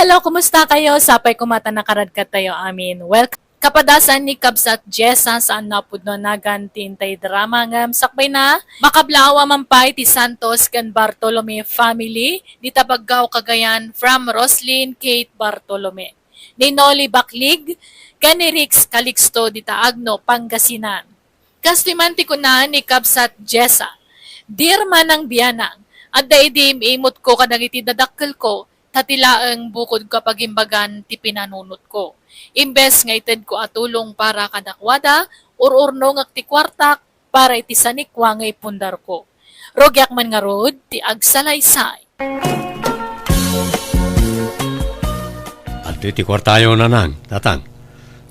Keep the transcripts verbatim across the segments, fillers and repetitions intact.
Hello, kumusta kayo? Sapay ko met a nakaradkatayo amin. Welcome. Kapadasan ni Kabsat Jessa saan a pudno a nagan ti intay drama ngem sakbay na, makablaaw a man pay ti Santos ken Bartolome family, dita Baggao, Cagayan, from Roslyn Kate Bartolome, ni Noli Baclig, ken ni Rix Calixto dita Agno, Pangasinan. Kastoy man ti kuna ni Kabsat Jessa, Dear Manang Bianang, adda idi im-imotko kadagiti dadakkelko, ta ti laeng bukodko a pagimbagan ti pinanunotko. Imbes nga itedko a tulong para kadakuada, ur-urnongek ti kuartak para iti sanikua nga ipundarko. Rugiak man ngarud ti agsalaysay. Adtoy ti kuartayo, nanang, tatang.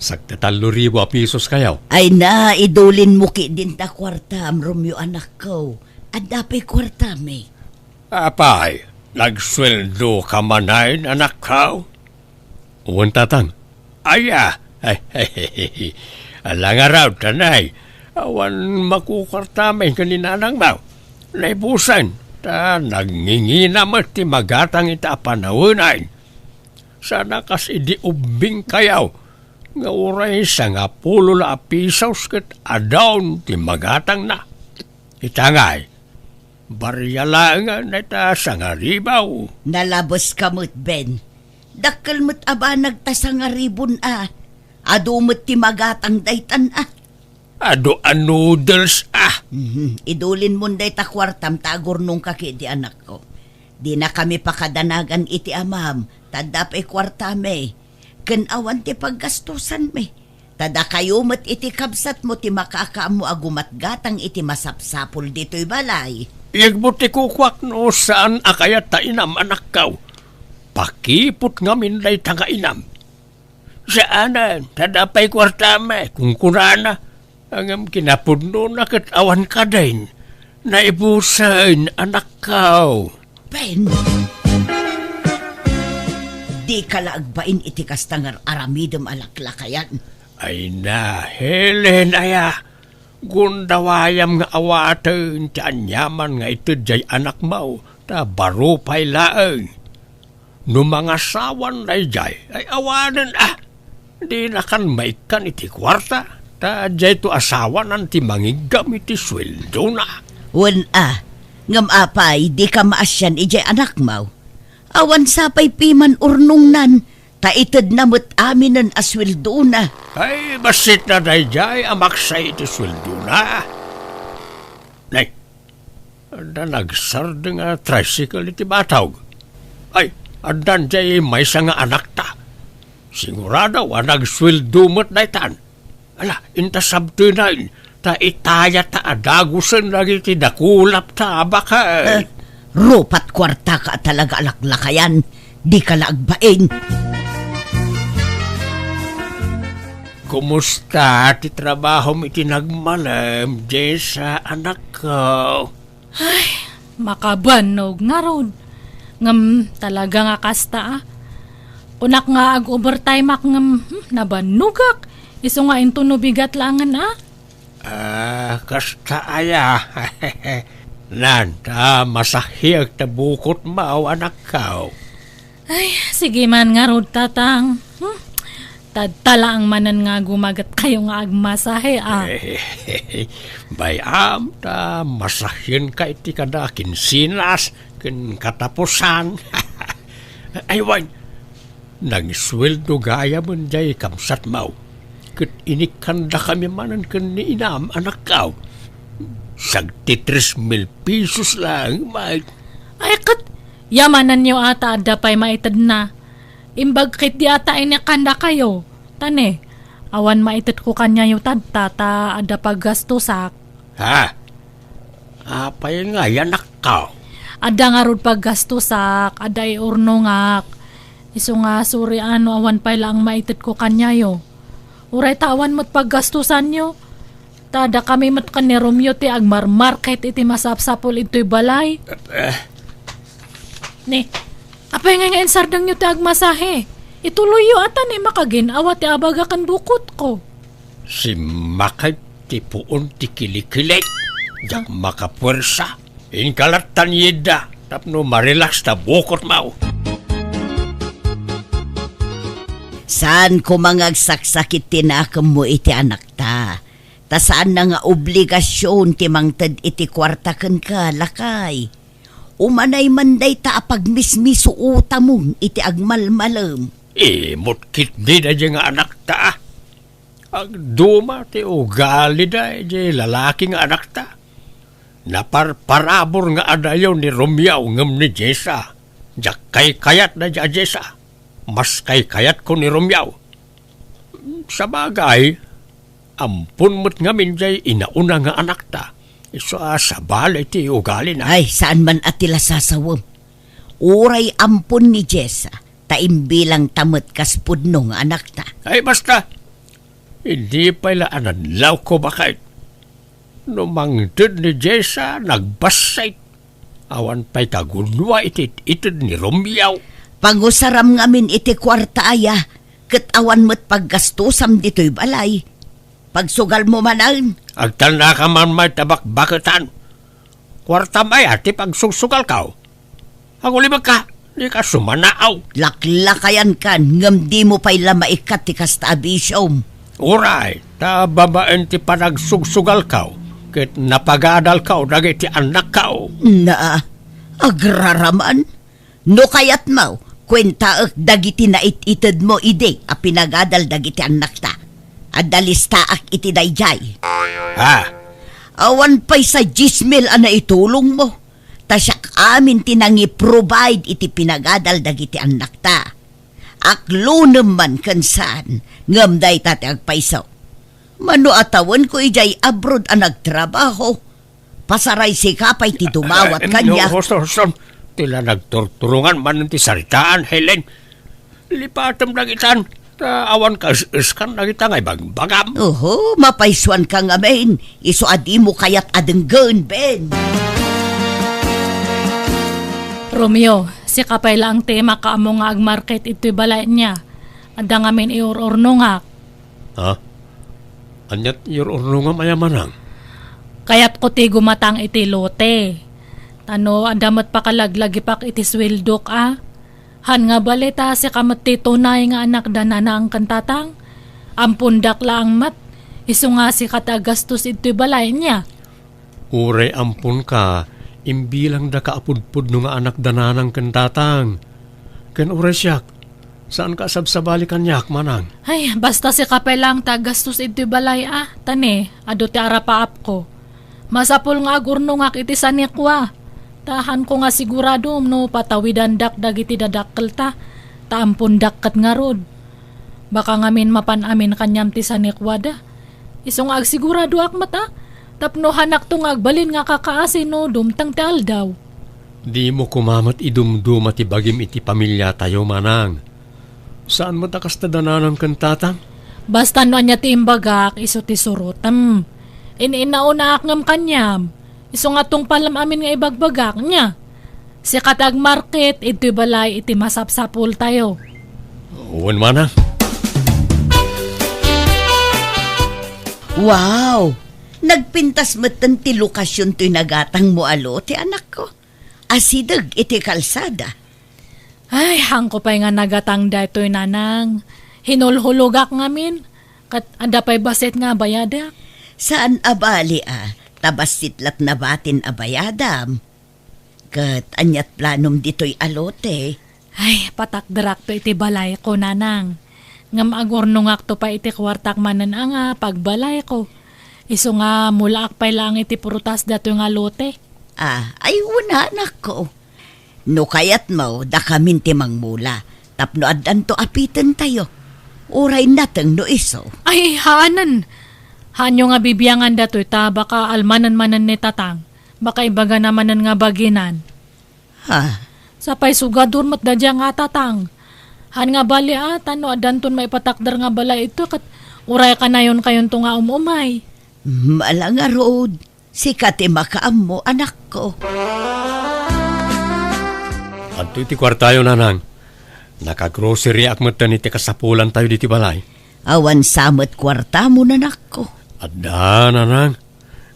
Sagdi tallo ribu a pisos kayo. Ay na, idulinmo ketdin ta kuartam, Romeo, anakko. Adda pay kuartami. Apay, nagsueldoka manen, anakko? Wen, tatang. Aya, ala ngarud, tanay. Awan makukuartami ken ni nanangmo. Naibusen, ta nagngingina met ti magatang ita a panawen. Saan a kas idi ubbingkayo, nga uray sangapulo la a pisos ket adun ti magatangna. Ita ngay, baria laeng dayta sangaribu. Nalabeska met, Ben. Dakkel met a banag ta sangaribun a. Adu met ti magatang daytan a. Adu a noodles a. Mhm. Idulinmon dayta kuartam ta agurnongka ketdi, anakko. Dinakami pakadanagan iti amam, ta adda pay kuartami. Ken awan ti paggastosanmi. Ta dakayo met iti kabsatmo ti makaammo a gumatgatang iti masapsapul ditoy balay. Yegmo ti kukuak no saan a kayat ta inam, anakko. Pakiput ngamin dayta nga inam. Saanen, ta adda pay kuartami, kunkunana. Ngem kinapudnona ket awan kadin. Naibusen, anakko. Ben! Dika la agbain iti kasta nga ar-aramidem a laklakayan. Ay na, Helen, aya. Gundawayam nga awaten ti aniaman nga ited jay anakmo, ta baro pay laeng. No mangasawan dayjay, ay awanen a. Dinakan maikkan iti kuarta, ta jayto asawanan ti mangiggam iti sueldona. Wen a, ngem apay, dika maasian idiay anakmo? Awan sapay piman urnongnan, ta itedna met aminen a sueldona. Ay, bassitna dayjay a maksay iti sueldona. Nay, adda nagsardeng a tricycle iti batog. Ay, addan jay maysa nga anakta. Sigurado a nagsueldo met daytan. Ala, inta sabtenen, ta itayata a dagusen dagiti dakulapta a baket. Eh, rupat kuartaka a talaga a laklakayan, dika la agbain. Kumusta ti trabahom iti nagmalem, Jessa, anakko? Ay, makabannog ngarud. Ngem talaga nga kasta a. Kunak nga ag-overtime-ak ngem, hmm, nabannogak. Isu nga intono bigat laengen a. Ah, kasta aya. Nan, ta masahiek ta bukotmo, anakko. Ay, sige man ngarud, tatang. Hmm? Tadta laeng manen nga gumagetkayo nga agmasahe, a. Bay-am ta masahienka iti kada kinsinas ken katapusan. Ay, wen, nagsueldo gayamen jay kabsatmo. Ket inikkandakami manen ken ni inam, anakko. Sagdi tres mil pesos laeng, Mike. Ay, ket yamanenyo a ta adda pay maitedna. Imbag ketdi a ta inikkandakayo. Ta ne, awan maitedko kaniayo tadta ta adda paggastosak. Ha? Apay ngay, anakko? Adda ngarud paggastosak, adda iurnongak. Isu nga suri a no awan pay laeng maitedko kaniayo. Uray ta awan met paggastosanyo. Ta dakami met ken ni Romeo ti agmarmarket iti masapsapul idtoy balay. Eh. Ni, apay ngay nga insardengyo ti agmasahe? Ituloyyo a ta ne makagin-awa ti abaga ken bukotko. Simmakay ti puon ti kilikilik. Diak makapuersa. Inka lattan yidda tapno ma-relax ta bukotmo. Saan koma nga agsaksakit ti nakemmo iti anakta. Ta saanna nga obligasion ti mangted iti kuarta kenka, lakay. Umanay man dayta a pagmismisuotamon iti agmalmalem. Imot ketdi daydiay nga anakta. Agduma ti ugalida daydiay lalaki nga anakta. Naparparabur nga adayo ni Romeo ngem ni Jessa. Diak kaykayat daydiay a Jessa. Mas kaykayatko ni Romeo. Sabagay, ampon met ngamin diay inauna nga anakta. Isu a sabali ti ugalina. Ay, saan man a ti lasasawem. Uray ampon ni Jessa, ta imbilangta met kas pudno nga anakta. Ay, basta. Idi pay la a nadlawko, baket. No mangted ni Jessa, nagbassit. Awan pay kagudua iti it-ited ni Romeo. Pangusaram ngamin iti kuarta, aya, ket awan met paggastosam ditoy balay. Pagsugalmo manen. Agtalnaka man met a bakbaketan. Kuartam aya ti pagsugsugalko. Agulibekka, dika sumanaaw. Laklakayankan, ngem dimo pay la maikkat ti kasta a bisiom. Uray, ta babaen ti panagsugsugalko, ket napagadalko dagiti annakko. Na, agraraman? No kayatmo, kuentaek dagiti nait-itedmo idi a pinagadal dagiti annakta. Adda listaak iti daydiay. Ha? Awan pay sa dies mil a naitulongmo. Ta siak amin ti nangi-provide iti pinagadal dagiti annakta. Aklonem man ken saan, ngem dayta ti agpayso. Mano a tawenko idiay abroad a nagtrabaho, pasaray sika pay ti dumawat kaniak. No, Houston, ti la nagturturongan manen ti saritaan, Helen. Lipatem dagitan, ta awan kaes-eskan dagita nga ibagbagam. Oho, mapaysuanka ngamin, isu a dimo kayat a denggen, Ben. Romeo, sika pay laeng ti makaammo nga agmarket itoy balay nia. Adda ngamin iur-urnongak. Ha? Ania ti iur-urnongam aya, manang? Kayatko ti gumatang iti lote. Ta no adda met pakalaglagipak iti sueldok a. Han nga bali ta sika met ti tunay nga anak da nanang ken tatang. Ampondak laeng met, isu nga sika ti aggastos itoy balay nia. Uray amponka, imbilangdaka a pudpudno nga anak da nanang ken tatang. Ken uray siak, saanka a sabsabali kaniak, manang. Ay, basta sika pay laeng ti aggastos itoy balay a. Ta ne, adu ti arapaapko. Masapul nga agurnongak iti sanikua. Ta hanko nga sigurado no patawidandak dagiti dadakkelta, ta ampondak ket ngarud. Baka ngamin mapan amin kaniam ti sanikuada. Isu nga agsiguradoak met a, tapno hanakto nga agbalin nga kakaasi no dumteng ti aldaw. Dimo koma met idumduma ti bagim iti pamiliatayo, manang. Saan met a kasta da nanang ken tatang? Basta no ania ti imbagak, isu ti surotem. In-inaunaak ngem kaniam. Isu nga tungpalem amin nga ibagbagak, nia? Sika ti agmarket, idtoy balay iti masapsapultayo. Wen, manang. Wow! Nagpintas metten ti lokasion toy nagatangmo a lote, anakko. Asideg iti kalsada. Ay, hanko pay nga nagatang daytoy, nanang. Hinulhulogak ngamin. Ket adda pay bassit nga bayadak. Saan a bali a, ta bassit la't nabatin a bayadam. Ket aniat planom ditoy a lote? Ay, patakderakto iti balayko, nanang. Ngem agurnongakto pay iti kuartak manen a nga pagbalayko. Isu nga mulaak pay laeng iti prutas datoy nga lote. Ah, ay, wen, anakko. No kayatmo, dakamin ti mangmula. Tapno addanto a pitentayo. Uray nateng no isu. Ay, haanen. Haanyo nga bibiangan datoy ta baka almanen manen ni tatang. Baka ibagana manen nga baginan. Ha? Sapay sugadur met daydiay nga tatang. Han nga bali a, ta no addanton maipatakder nga balay ito, ket uray kanayon kayonto nga um-umay. Mala ngarud, sika ti makaammo, anakko. Adtoy ti kuartayo, nanang. Nakagrocery ak metten iti kasapulantayo diti balay. Awan sa met kuartamo, anakko. Adda, nanang.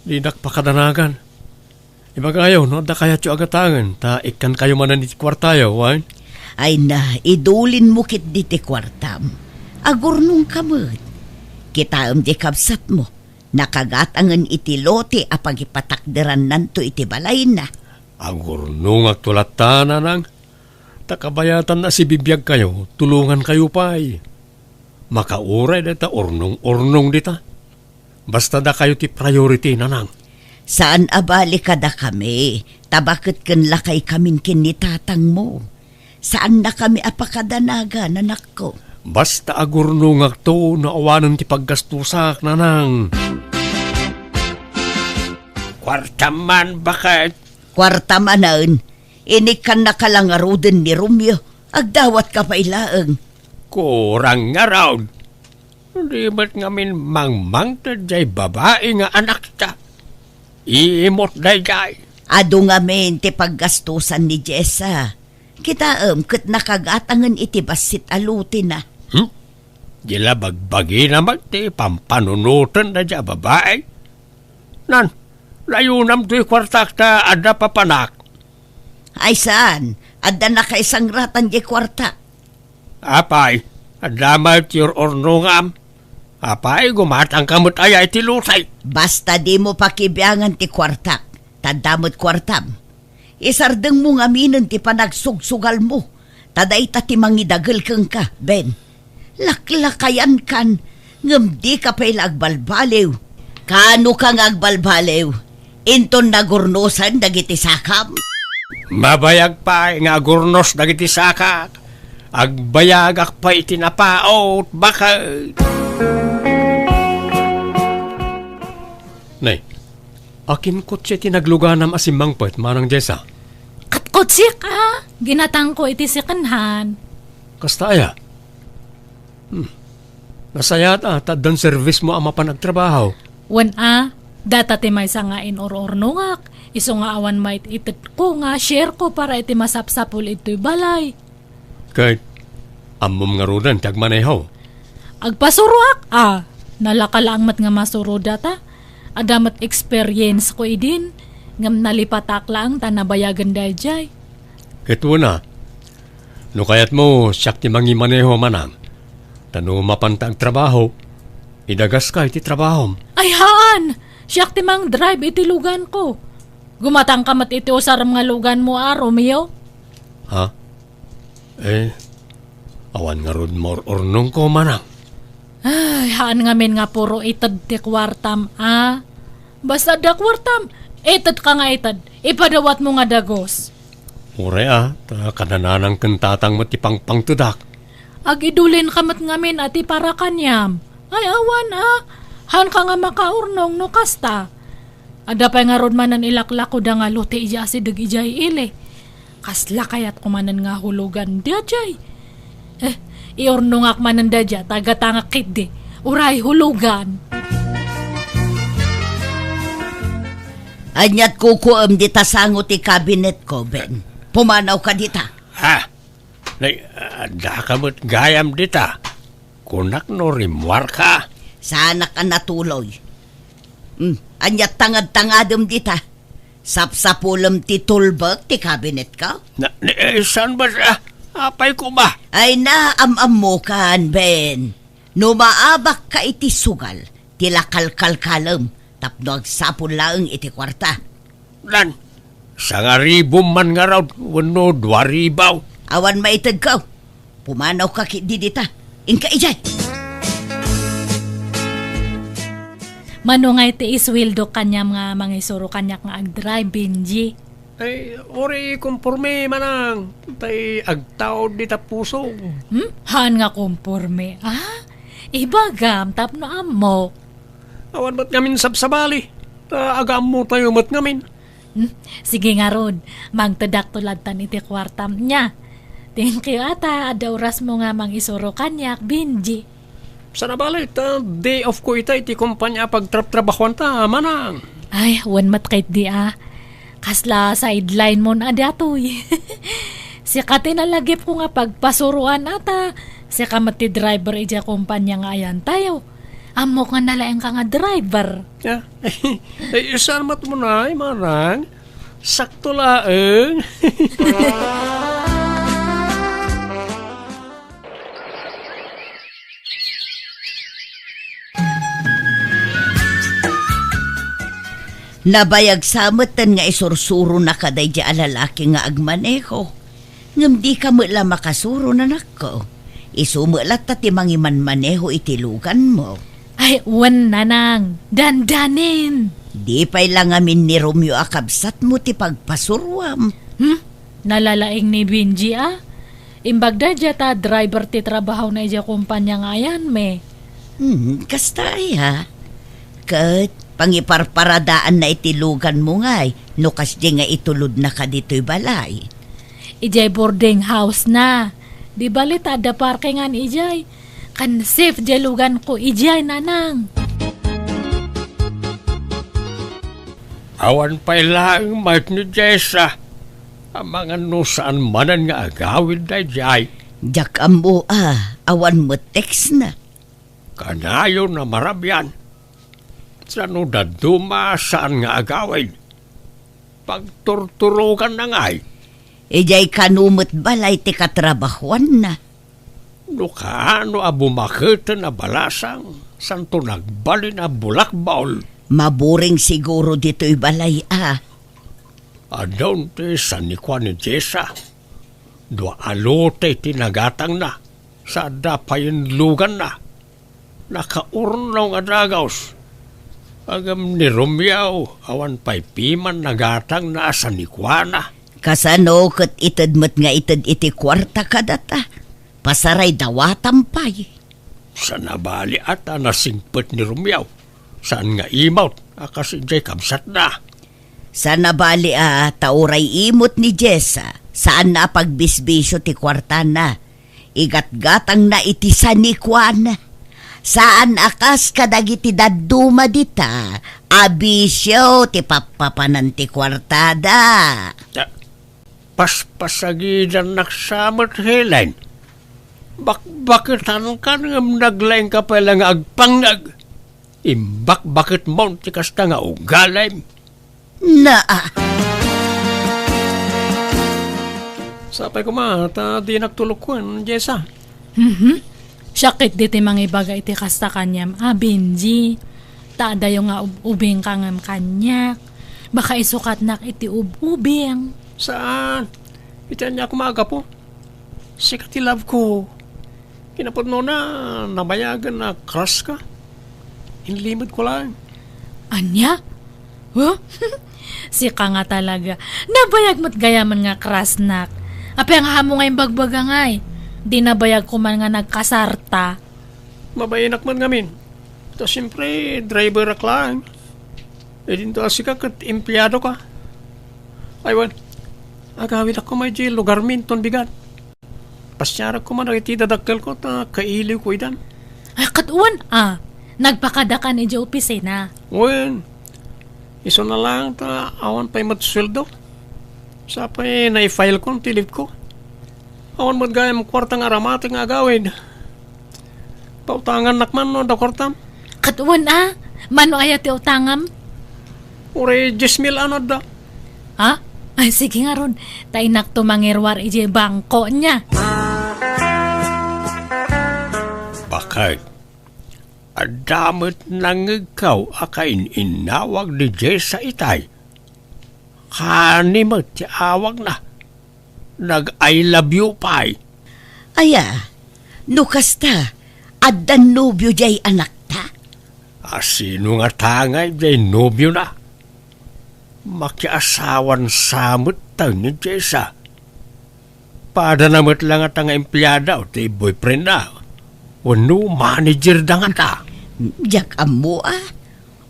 Dinak pakadanagan. Ibagayo no adda kayatyo a gatangen, ta ikkankayo manen iti kuartayo, wen? Ay na, idulinmo ketdi ti kuartam. Agurnongka met. Kitaem ti kabsatmo, nakagatangen iti lote a pagipatakderannanto iti balayna. Agurnongakto latta, nanang. Ta kabayatanna a sibibiagkayo, tulongankayo pay. Makauray dayta urnong-urnong dita. Basta dakayo ti priority, nanang. Saan a bali kadakami, ta baket ken lakaykamin ken ni tatangmo. Saannakami a pakadanagan, anakko. Basta agurnongakto no awanen ti paggastusak, nanang. Kuartam man, baket. Kuarta manen, inikkannaka la ngaruden ni Romeo, agdawatka pay laeng. Kurang ngarud. Di met ngamin mangmangted jay babai nga anakta. Imot dayjay. Adu ngamin ti paggastusan ni Jessa. Kitaem ket nakagatangen iti bassit a lotena. Hmm? Di la bagbagina met ti pampanunoten dayjay a babai. Nan, layonam toy kuartak ta adda papanak. Ay saan, adda nakaisangratan jay kuarta. Apay, adda met ti ur-urnongam. Apay, gumatangka met aya iti lotay. Basta dimo pakibiangan ti kuartak, ta adda met kuartam. Isardengmo ngaminen ti panagsugsugalmo, ta dayta ti mangidagel kenka, Ben. Laklakayankan, ngem dika pay la agbalbaliw. Kaanoka nga agbalbaliw? Inton nagurnosen dagiti sakam? Mabayag pay nga agurnos dagiti sakak. Agbayagak pay iti napaut, baket. Nay, akin kotse ti nagluganam a simmangpet, Manang Jessa? Ket kotsek a, ginatangko iti second hand. Kasta aya? Hmm. Nasayaat a, ta addan servismo a mapan agtrabaho. Wen a, data ti maysa nga inur-urnongak, isu nga awan maitedko nga shareko para iti masapsapul idtoy balay. Ket, ammom ngaruden ti agmaneho? Agpasuroak a, nalaka laeng met nga masuro data. Adda met experience ko idin, ngem nalipatak laeng ta nabayagen daydiay. Ket wen a, no kayatmo, siak ti mangimaneho, Manang. Ta no mapanta agtrabaho, idagaska iti trabahom. Ay haan! Siak ti mangdrive iti luganko. Gumatangka met iti usarem nga luganmo a, Romeo. Ha? Eh, awan ngarud maur-urnongko, Manang. Ay, haan ngamin nga puro ited ti kuartam a. Basta adda kuartam, itedka nga ited, ipadawatmo nga dagus. Uray a, ta kada nanang ken tatang met ti pangpangtedak. Agidulinka met ngamin a ti para kaniam. Ay, awan a, haanka nga makaurnong no kasta. Adda pay ngarud manen ilaklakoda nga lote idiay asideg idiay ili. Kasla kayatko manen nga hulogan daydiay. Eh, iurnongak manen daydiay, ta gatangak ketdi. Uray hulogan. Ania't kukuem dita sango ti kabinetko, Ben? Pumanawka dita. Ha? Nay, addaka met gayam dita. Kunak no rimmuarka. Saanak a natuloy. Hmm, ania't tangad-tangadem dita? Sapsapulem ti tulbek ti kabinetka? Na, ni, eh, saan ba, ah, apay ko ba? Ay na, am-ammokan, Ben. No maabakka iti sugal, ti la kalkalkalem, tapno agsapul laeng iti kuarta. Nan, sangaribom man ngarud wenno duaribaw. Awan maitedko. Pumanawka ketdi dita. Inka idiay. Mano ngay ti isueldo kaniam nga mangisuro kaniak nga agdrive, Benji? Ay, uray konporme, Manang. Tay agtaud dita pusog. Hmm? Haan nga konporme, ah? Ibagam, tapno ammok. Awan met ngamin sabsabali. Ta agaammotayo met ngamin. Hmm, sige ngarud, mangtedakto ladtan iti kuartam nia. Thank you ata, adda orasmo nga mangisuro kaniak, Benji. Sana bale, ta day off ko ita iti kompania a pagtrabtrabahuanta, Manang. Ay, wen met ketdi a. Kasla sideline mon a datoy. Sika ti nalagipko nga pagpasuroan ata. Sika met ti driver idiay kompania nga ayantayo. Ammok nga nalaingka nga driver. Ah, eh, saan met mo na, Manang? Sakto laeng. Nabayag sa metten nga isursuronaka daydi a lalaki nga agmaneho. Ngem dika met la makasuro, nanakko. Isu met latta ti mangimanmaneho iti luganmo. Ay, wen, nanang. Dandanin. Di pay la ngamin ni Romeo a kabsatmo ti pagpasuroam. Hmm? Nalalaing ni Benji, a? Imbag daydiay ta driver ti trabahona idiay kompania nga ayanmi. Hmm, kasta aya. Ket pangiparparadaanna iti luganmo ngay no kasdiay nga itulodnaka ditoy balay. Idiay boarding house na. Di bali ta adda parkingan idiay. Kan safe diay luganko idiay, nanang. Awan pay laeng met ni Jessa. Amangan no saan manen nga agawid daydiay. Diak ammo a, awan met text na. Kanayon a marabian. Sano dadduma saan nga agawid? Pagturturoganna ngay. Idiay kano met balay ti katrabahuanna. No kaano a bumaketen a balasang, santo nagbalin a bulakbol. Maburing siguro ditoy balay a. Adun ti sanikua ni Jessa. Dua a lote ti nagatangna, sa adda payen luganna. Nakaurno nga dagus. Ngem ni Romeo, awan pay piman nagatangna a sanikuana. Kasano ket ited met nga ited iti kuarta kadata? Pasaray dawatam pay. Saan a bali a ta nasingpet ni Romeo. Saan nga imot a kas idiay kabsatna. Saan a bali a ta uray imot ni Jessa, saanna a pagbisbisio ti kuartana. Igatgatangna iti sanikuana. Saan a kas kadagiti dadduma dita a bisio ti pappapanan ti kuartada. Ta-, Paspasagidannak sa met, Helen. Bakbaketankan ngem naglaingka pay la nga agpangngeg. Imbakbaketmon ti kasta nga ugalim. Naa. Sapay koma ta dinak tulokuen, Jessa. Mhm. Siak ketdi ti mangibaga iti kasta kaniam a, Benji. Ta adayo nga ub-ubingka ngem kaniak. Baka isukatnak iti ub-ubing. Saan? Iti ania koma a gapu? Sika ti love ko. Kinapudnona, nabayagen a crush ka. Inlimedko laeng. Ania? Huh? Sika nga talaga. Nabayag met gayamen nga crushnak. Apay nga ammo nga imbagbaga ngay? Di nabayag koman nga nagkasarta. Mabainak met ngamin. Ta siempre, driverak laeng. Idinto a sika ket empleado ka. Ay wen, agawidak koma idiay lugarmi inton bigat. Pasiarak koma dagiti dadakkelko ta kailiwko idan. Ay, ket wen a, nagpakadakan idiay opisina. Wen, isuna laeng ta awan pay met sueldo. Sapay naifilekon ti leave ko. Awan met gayam kuarta nga aramati nga agawid. Pautangannak man no adda kuartam? Ket wen a, mano aya ti utangam? Uray dies mil a no adda. Ha? Ay, sige ngarud. Ta innakto mangiruar idiay bangko nia. Bakit? Adda met nangngegko a kain-innawag ni Jessa itay. Kani met ti awagna. Nag-I love you pay. Aya, no kasta, addan nobio diay anakta? A sino ngata ngay diay nobiona? Makiasawan sa met tayo ni Jessa. Padana met la ngata nga empleada ti boyfriendna. Wenno manager da ngata. Diak ammo a.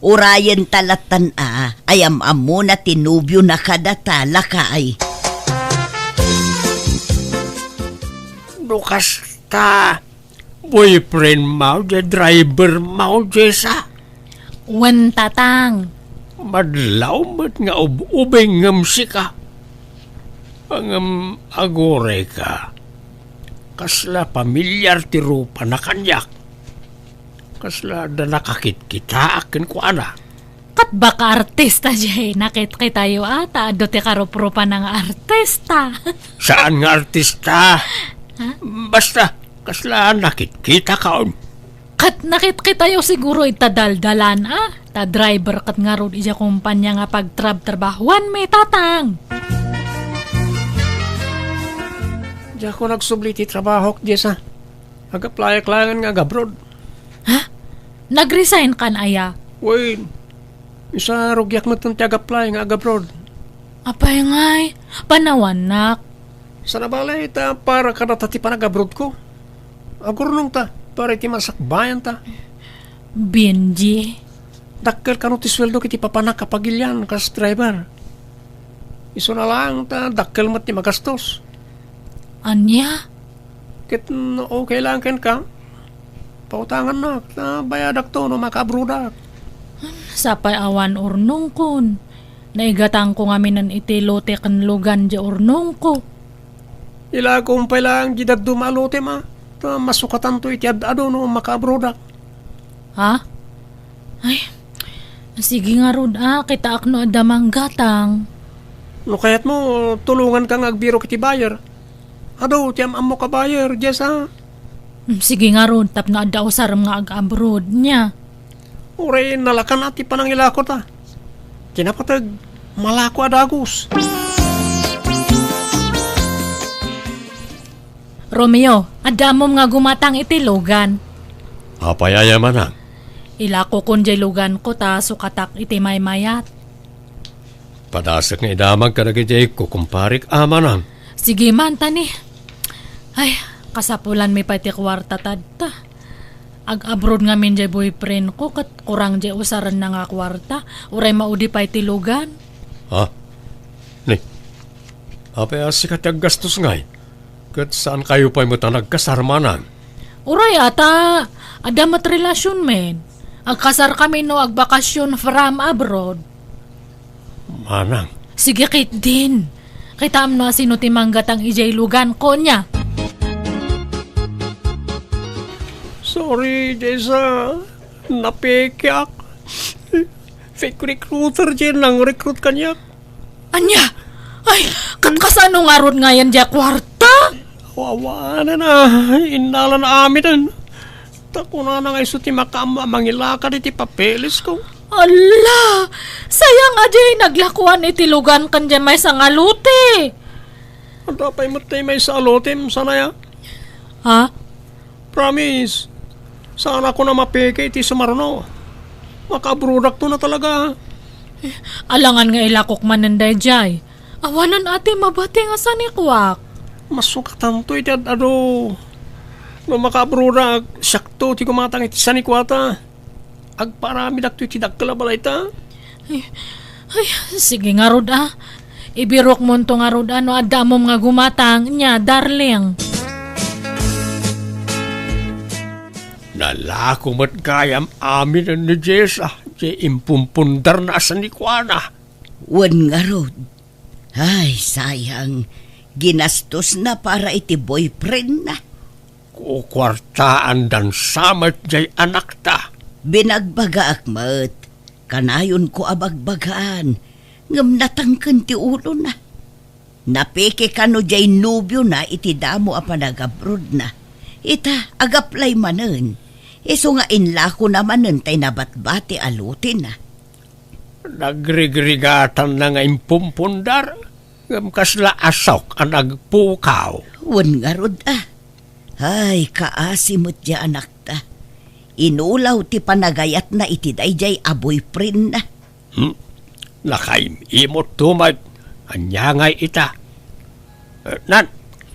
Urayen ta lattan a, ay am-ammona ti nobiona kadata, lakay. No kasta, boyfriend mo, diay driver mo, Jessa? Wen, tatang. Madlaw met nga ub-ubing ngem sika. Ngem aguray ka. Kasla pamilyar ti rupana kaniak. Kasla adda nakakitkitaak kenkuana. Ket baka artista diay nakitkitayo a, ta adu ti karuprupana nga artista. Saan nga artista? Ha? Basta, kasla nakitkitaka. Ket nakitkitayo siguro ita daldalan, a? Ta driver ket ngarud idiay kompania nga pagtrabtrabahuanmi, Tatang. Diak nagsubli ti trabahok, Jessa. Ag-applyak laengen nga ag-abroad. Ha? Nag-resign kan aya? Wen, isarugiak met ti ag-apply nga ag-abroad. Apay ngay, panawannak. Saan a bale, ta para kadata ti panag-abroadko. Agurnongta para iti masakbayanta. Benji. Dakkel kano ti sueldo iti papanak a pagilian kas driver. Isuna laeng ta dakkel met ti magastos. Ania? Ket no okay laeng kenka, pautangannak, ta bayadakto no makaabroadak. Sapay awan urnongkon. Naigatangko ngaminen iti lote ken lugan diay urnongko. Ilakom pay laeng diay dadduma a lotem, a, ta masukatanto iti ad-adu no makaabroadak. Ha? Ay, sige ngarud, a, kitaak no adda manggatang. No kayatmo, tulonganka nga agbirok iti buyer. Adu ti am-ammok a buyer, Jessa. Mm, sige ngarud, tapno adda usarem nga ag-abroad, nia. Uray nalakan a ti panangilakota. Ti napateg, malako a dagus. Romeo, adda ammom nga gumatang iti lugan. Apay aya, manang? Ilakokon diay luganko ta sukatak iti maymayat. Padasek nga idamag kadagiti kukumparik, a, manang. Sige man, tani. Ay, kasapulanmi pay ti kuarta tadta. Ag-abroad ngamin diay boyfriendko, ket kurang diay usarenna nga kuarta. Uray maudi pay ti lugan. Ha? Ni, apay a sika ti aggastos ngay? Ket saankayo pay met a nagkasar, manang? Uray a ta, adda met relasionmin. Agkasarkami no agbakasyon from abroad. Manang. Sige ketdin. Kitaem no asino ti manggatang idiay luganko, nia. Sorry, Jessa. Napekeak. Fake recruiter diay nang-recruit kaniak. Ania? Ay, ket kasano ngarud ngayen diay kuarta? Awanen a, innalana aminen. Ta kunana nga isu ti makaammo a mangilakad iti papelesko. Ala! Sayang a diay naglakuan iti lugan ken diay maysa nga lote. Adda pay met ti maysa a lotem, saan aya? Ha? Promise, saanakon a mapeke iti sumarno. Makaabroadakto na talaga. Alangan nga ilakok manen daydiay. Awanen a ti mabati nga sanikuak. Masukatanto iti ad-adu. No makaabroadak, siakto ti gumatang iti sanikuata. Agparamidakto iti dakkel a balayta. Ay, ay, sige ngarud a. Ibirokmonto ngarud a no adda ammom nga gumatang, nia, darling. Nalako met gayam aminen ni Jessa, diay impumpundarna a sanikuana. Wen ngarud. Ay, sayang. Ginastosna para iti boyfriendna. Kukuartaandan sa met diay anakta. Binagbagaak met. Kanayonko a bagbagaan. Ngem natangken ti ulona. Napeke kano diay nobiona iti damo a panagabrodna. Ita, ag-apply manen. Isu nga inlakona manen tay nabatbati a lotena. Nagrigrigatanna nga impumpundar, ngem kasla asok a nagpukaw. Wen ngarud a. Ay, kaasi met diay anakta. Inulaw ti panagayatna iti daydiay a boyfriendna. Hmm? Nakaim-imotto met. Ania ngay ita? Eh, nan,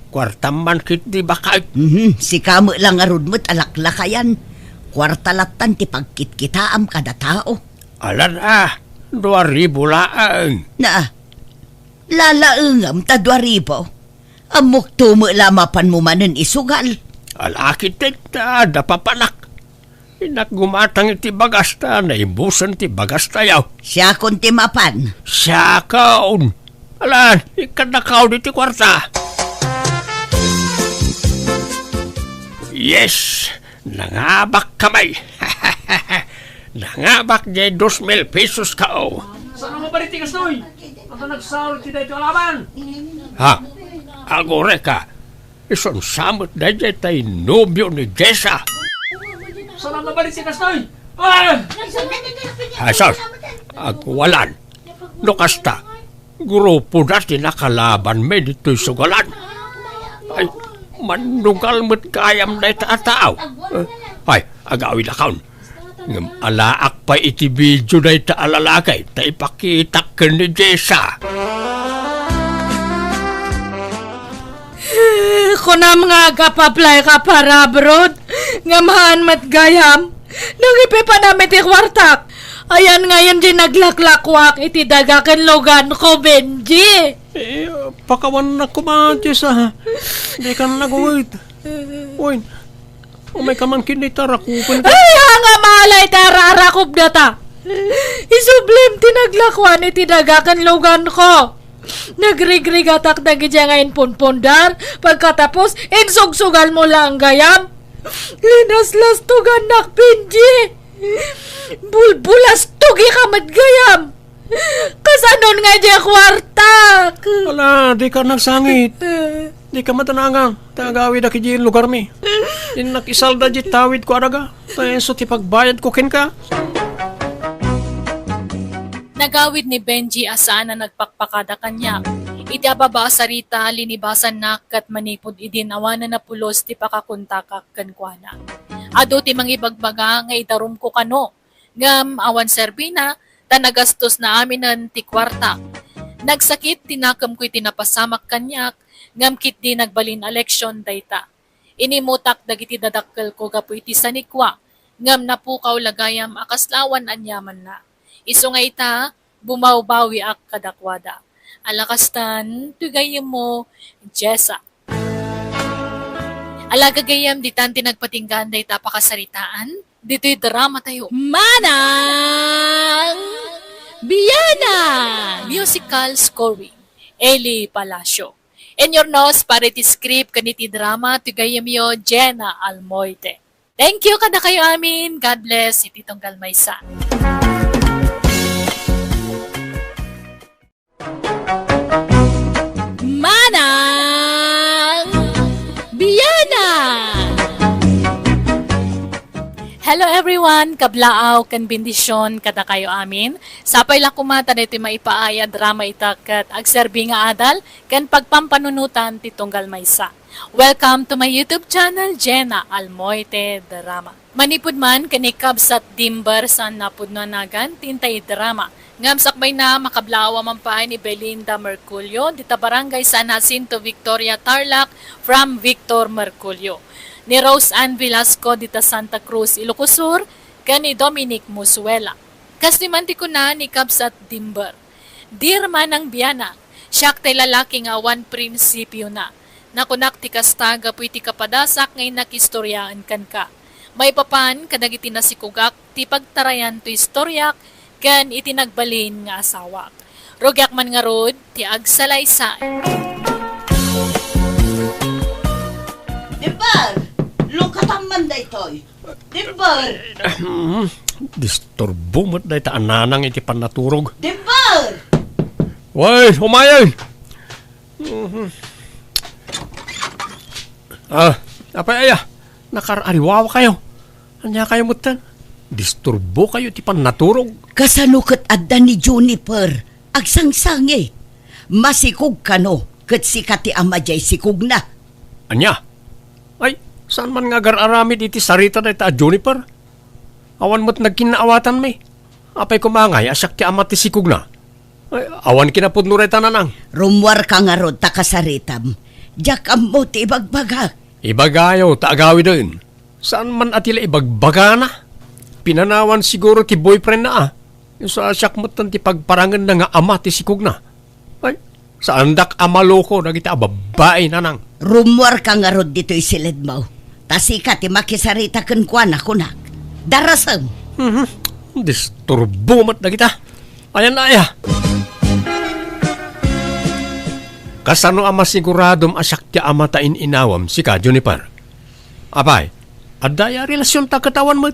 kuartam man ketdi baket. Mhm, sika met la ngarud met a laklakayan. Kuarta lattan ti pagkitkitaam kada tao. Alan a, dua ribu laeng. Na, lalaengam ta dua ribu. Ammokto met la mapanmo manen isugal. Ala ketdi ta adda papanak. Innak gumatang iti bagasta, naibusen ti bagastayo. Siakon ti mapan. Siakon. Alan, ikkannakaw ditoy kuarta. Yes! Nangabak kami. Nangabak diay dos mil pesos kao. Saan nga ba ditoy kastoy? Ata nagsaro ti daytoy a laban? Ha? Agureka. Isun sa met daydiay tay nobio ni Jessa. Saan mabalik si Kastoy? Ah! Jesus! Agwalan. No kasta, grupo da ti nakalabanmi ditoy sugalan. Ay, mannugal met gayam dayta a tao. Eh, ay, agawidakon. Ngem alaak pay iti video dayta a lalaki ta ipakitak ken ni Jessa. Kunam nga agap-apply ka para abroad, ngem haan met gayam. Nangipipanam iti kuartak. Ayan ngayon di naglaklakuak iti daga ken lugan ko, Benji. Eh, pakawannak koma, Jessa. Dikan nagungit. Wen, umay ka man ket ni tarakupen ka. Ay, nga malay ta ararakop data. Isublim ti naglakuan iti daga ken lugan ko. Nagrigrigatak dagiti nga impunpundar. Pagkatapos, insugsugal mo lang gayam. Linaslastugannak, Benji. Bulbulastugi ka met gayam. Kasanon nga di kuartak? Ala, di ka nagsangit. Di ka matanangan. Ta agawid a kidi lugarmi. Innak isalda di tawid ko a daga. Ta isu ti pagbayad ko kenka. Nagawid ni Benji a saan a nagpakpakada kaniak. Iti ababa a sarita, linibasannak ket manipud idin awanen a pulos ti pakakontakak kenkuana. Adu ti mangibagbaga nga idarumko kano, ngem awan serbina, ta nagastosna aminen ti kuarta. Nagsakit ti nakemko iti napasamak kaniak, ngem ketdi nagbalin a leksion dayta. Inimutak dagiti dadakkelko gapu iti sanikua, ngem napukaw la gayam a kasla awan aniamanna. Isu nga ita, bumawbawiak kadakuada. Ala kastan, ti gayyemmo, Jessa. Ala gagayyem, ditan ti nagpatinggaan dayta a pakasaritaan ditoy dramatayo. Manang Biana! Musical scoring, Eli Palacio. In your nose, para iti script ken iti drama, ti gayyemyo, Jenna Almoite. Thank you kadakayo amin. God bless iti tunggal maysa. Manang Biana! Hello everyone, kablaaw ken bendisyon kadakayo amin. Sapay la koma ta daytoy maipaay a drama ita ket agserbi nga adal ken pagpampanunotan ti tunggal maysa. Welcome to my YouTube channel, Jenna Almoite Drama. Manipud man ken ni Kabsat Dimber, saan a pudno a nagan ti intay drama. Ngem sakbayna, makablaaw a man pay ni Belinda Merculio, dita Barangay San Jacinto, Victoria, Tarlac, from Victor Merculio. Ni Rose Ann Velasco, dita Santa Cruz, Ilocos Sur, ken ni Dominic Musuela. Kas di man ti kuna ni Kabsat Dimber, "Dear Manang Biana, siak tay lalaki nga awan prinsipiona. Nakunak ti kasta gapu iti kapadasak nga innak istoriaen kenka. Maipapan kadagiti nasikugak ti pagtarayan to istoriak ken iti nagbalin nga asawak. Rugiak man ngarud ti agsalaysay." Dimber! Lungkatam man daytoy! Dimber! Ahem. Disturbo met dayta a nanang iti pannaturog. Dimber! Way, umayen! Mhm. Ah, apay aya? Nakar-ariwawakayo. Ania kayo metten? Disturbo kayo ti pannaturog. Kasano ket adda ni Juniper? Agsangsangit. Masikog kano ket sika ti ama diay sikogna. Ania? Ay, saan man nga agar-aramid iti sarita dayta a Juniper? Awan met nagkinnaawatanmi. Apay koma ngay a siak ti ama ti sikogna? Ay, awan kinapudno dayta, nanang. Rummuarka ngarud ta kasaritam. Diak ammo ti ibagbagak. Ibagayo ta agawiden. Saan man a ti la ibagbagana? Pinanawan siguro ti boyfriendna a. Isu a siak metten ti pagparangenna nga ama ti sikogna. Ay, saandak a maloko dagiti a babbai, nanang. Rummuarka ngarud ditoy siledmo. Ta sika ti makisarita kenkuana, kunak. Darasem! Mhm. Disturbo met dagita. Ayan na aya. Kasano a masiguradom a siak ti ama ta in-inawam, sika, Juniper? Apay, adda aya a relasionta ket awan met?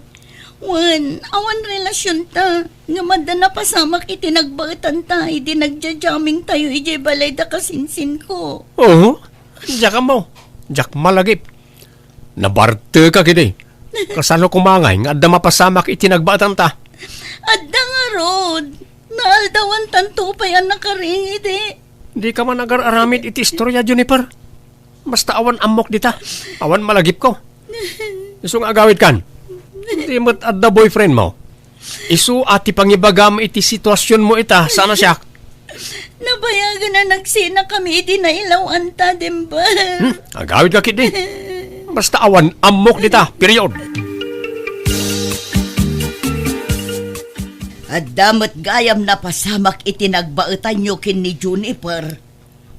Wen, awan relasionta. Ngem adda napasamak iti nagbaetanta idi nagja-jammingtayo idiay balay da kasinsinko. Oo, diak ammo. Diak malagip. Nabarteka ketdi. Kasano koma ngay nga adda mapasamak iti nagbaetanta? Adda ngarud. Naaldawantanto pay a nakaring idi. Dika man agar-aramid iti istorya, Juniper. Basta awan ammok dita. Awan malagipko. Isu nga agawidkan. Di met adda boyfriendmo. Isu a ti pangibagam iti situasionmo ita, saan a siak. Nabayagen a nagsinakami idi nailawanta, Dimber. Hmm, agawidka ketdi. Basta awan ammok dita, period. Adda met gayam napasamak iti nagbaetanyo ken ni Juniper.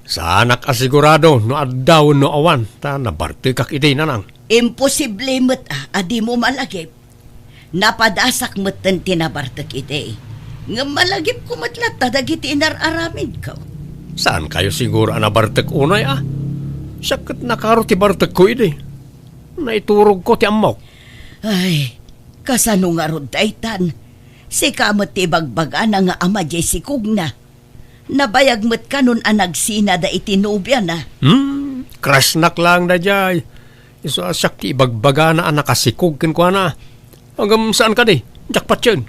Saanak a sigurado no adda wenno awan, ta nabartekak idi, Nanang. Imposible met a, a dimo malagip. Napadasak metten ti nabartek idi. Ngem malagipko met latta dagiti inar-aramidko. Saankayo siguro a nabartek unay a? Siak ket nakaro ti bartekko idi. Naiturogko ti ammok. Ay, kasano ngarud daytan? Sika met ti ibagbagana nga ama diay sikogna. Nabayag met kanon a nagsinada iti nobiana. Hmm, crushnak laeng daydiay. Isu a siak ti ibagbagana a nakasikog kenkuana. Ngem saan kadi, diak patien.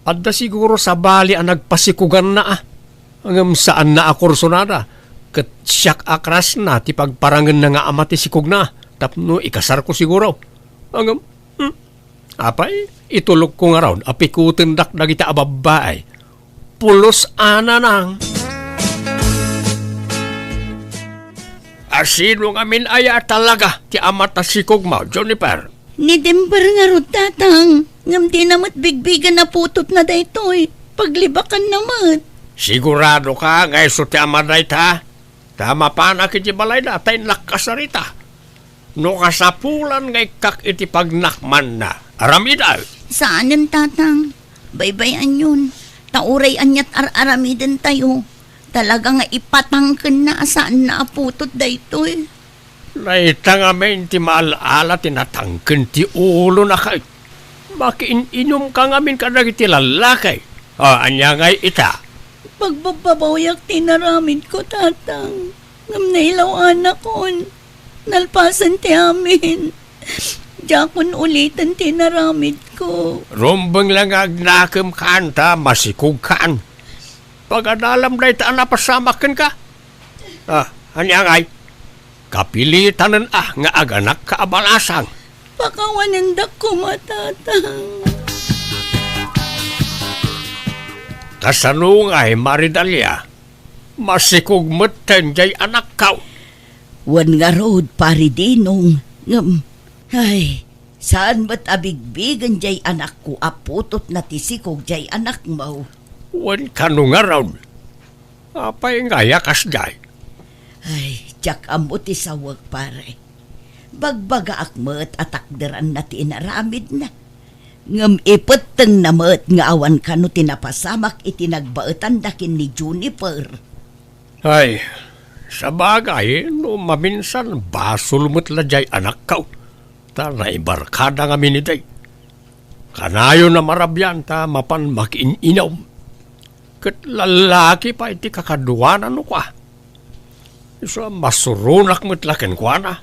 Adda siguro sabali a nagpasikuganna a. Ngem saanna a kursonada. Ket siak a crushna ti pagparangenna nga ama ti sikogna tapno ikasarko siguro. Ngem, hmm, Apay, itulokko ngarud a pikutendak dagita a babbai. Pulos a, Nanang. A sino ngamin aya talaga ti ama ta sikogmo, Juniper? Ni Dimber ngarud, Tatang. Ngem dina met bigbigen a putotna daytoy. Paglibakanna met. Siguradoka nga isu ti ama dayta? Ta mapanak iti balayda ta innak kasarita. No kasapulan nga ikkak iti pagnakmanna, aramidam. Saanen, Tatang. Baybay-anyon. Ta uray aniat ar-aramidentayo, talaga nga ipatangkenna a saanna a putot daytoy. Dayta ngamin ti maal-ala ti natangken ti ulona ket makiin-inumka ngamin kadagiti lallaki. O, ania ngay ita? Pagbabbabawiak ti inaramidko, Tatang. Ngem nailaw-anakon. Nalpasen ti amin. Diakon uliten ti inaramidko. Rumbeng la nga agnakem kan ta masikog kan. Pagadalam dayta a napasamak kenka. Ah, ania ngay? Kapilitanen a nga aganakka a balasang. Pakawanendak koma, Tatang. Kasano ngay, Maridalia? Masikog metten jay anakko. Wen ngarud, Pari Dinong, ngem, ay, saan met a bigbigen jay anakko a putotna ti sikog jay anakmo. Wen kano ngarud? Apay ngay a kasdiay? Ay, diak ammo ti sawek, pare. Bagbagaak met a takderanna ti inaramidna. Ngem ipettengna met nga awan kano ti napasamak iti nagbaetanda ken ni Juniper. Ay, sabagay, no maminsan, basol met la jay anakko. Ta naibarkada ngamin idi. Kanayon a marabian ta mapan makiin-inom. Ket lallaki pay ti kakaduana no kua. Isu a masuronak met la kenkuana.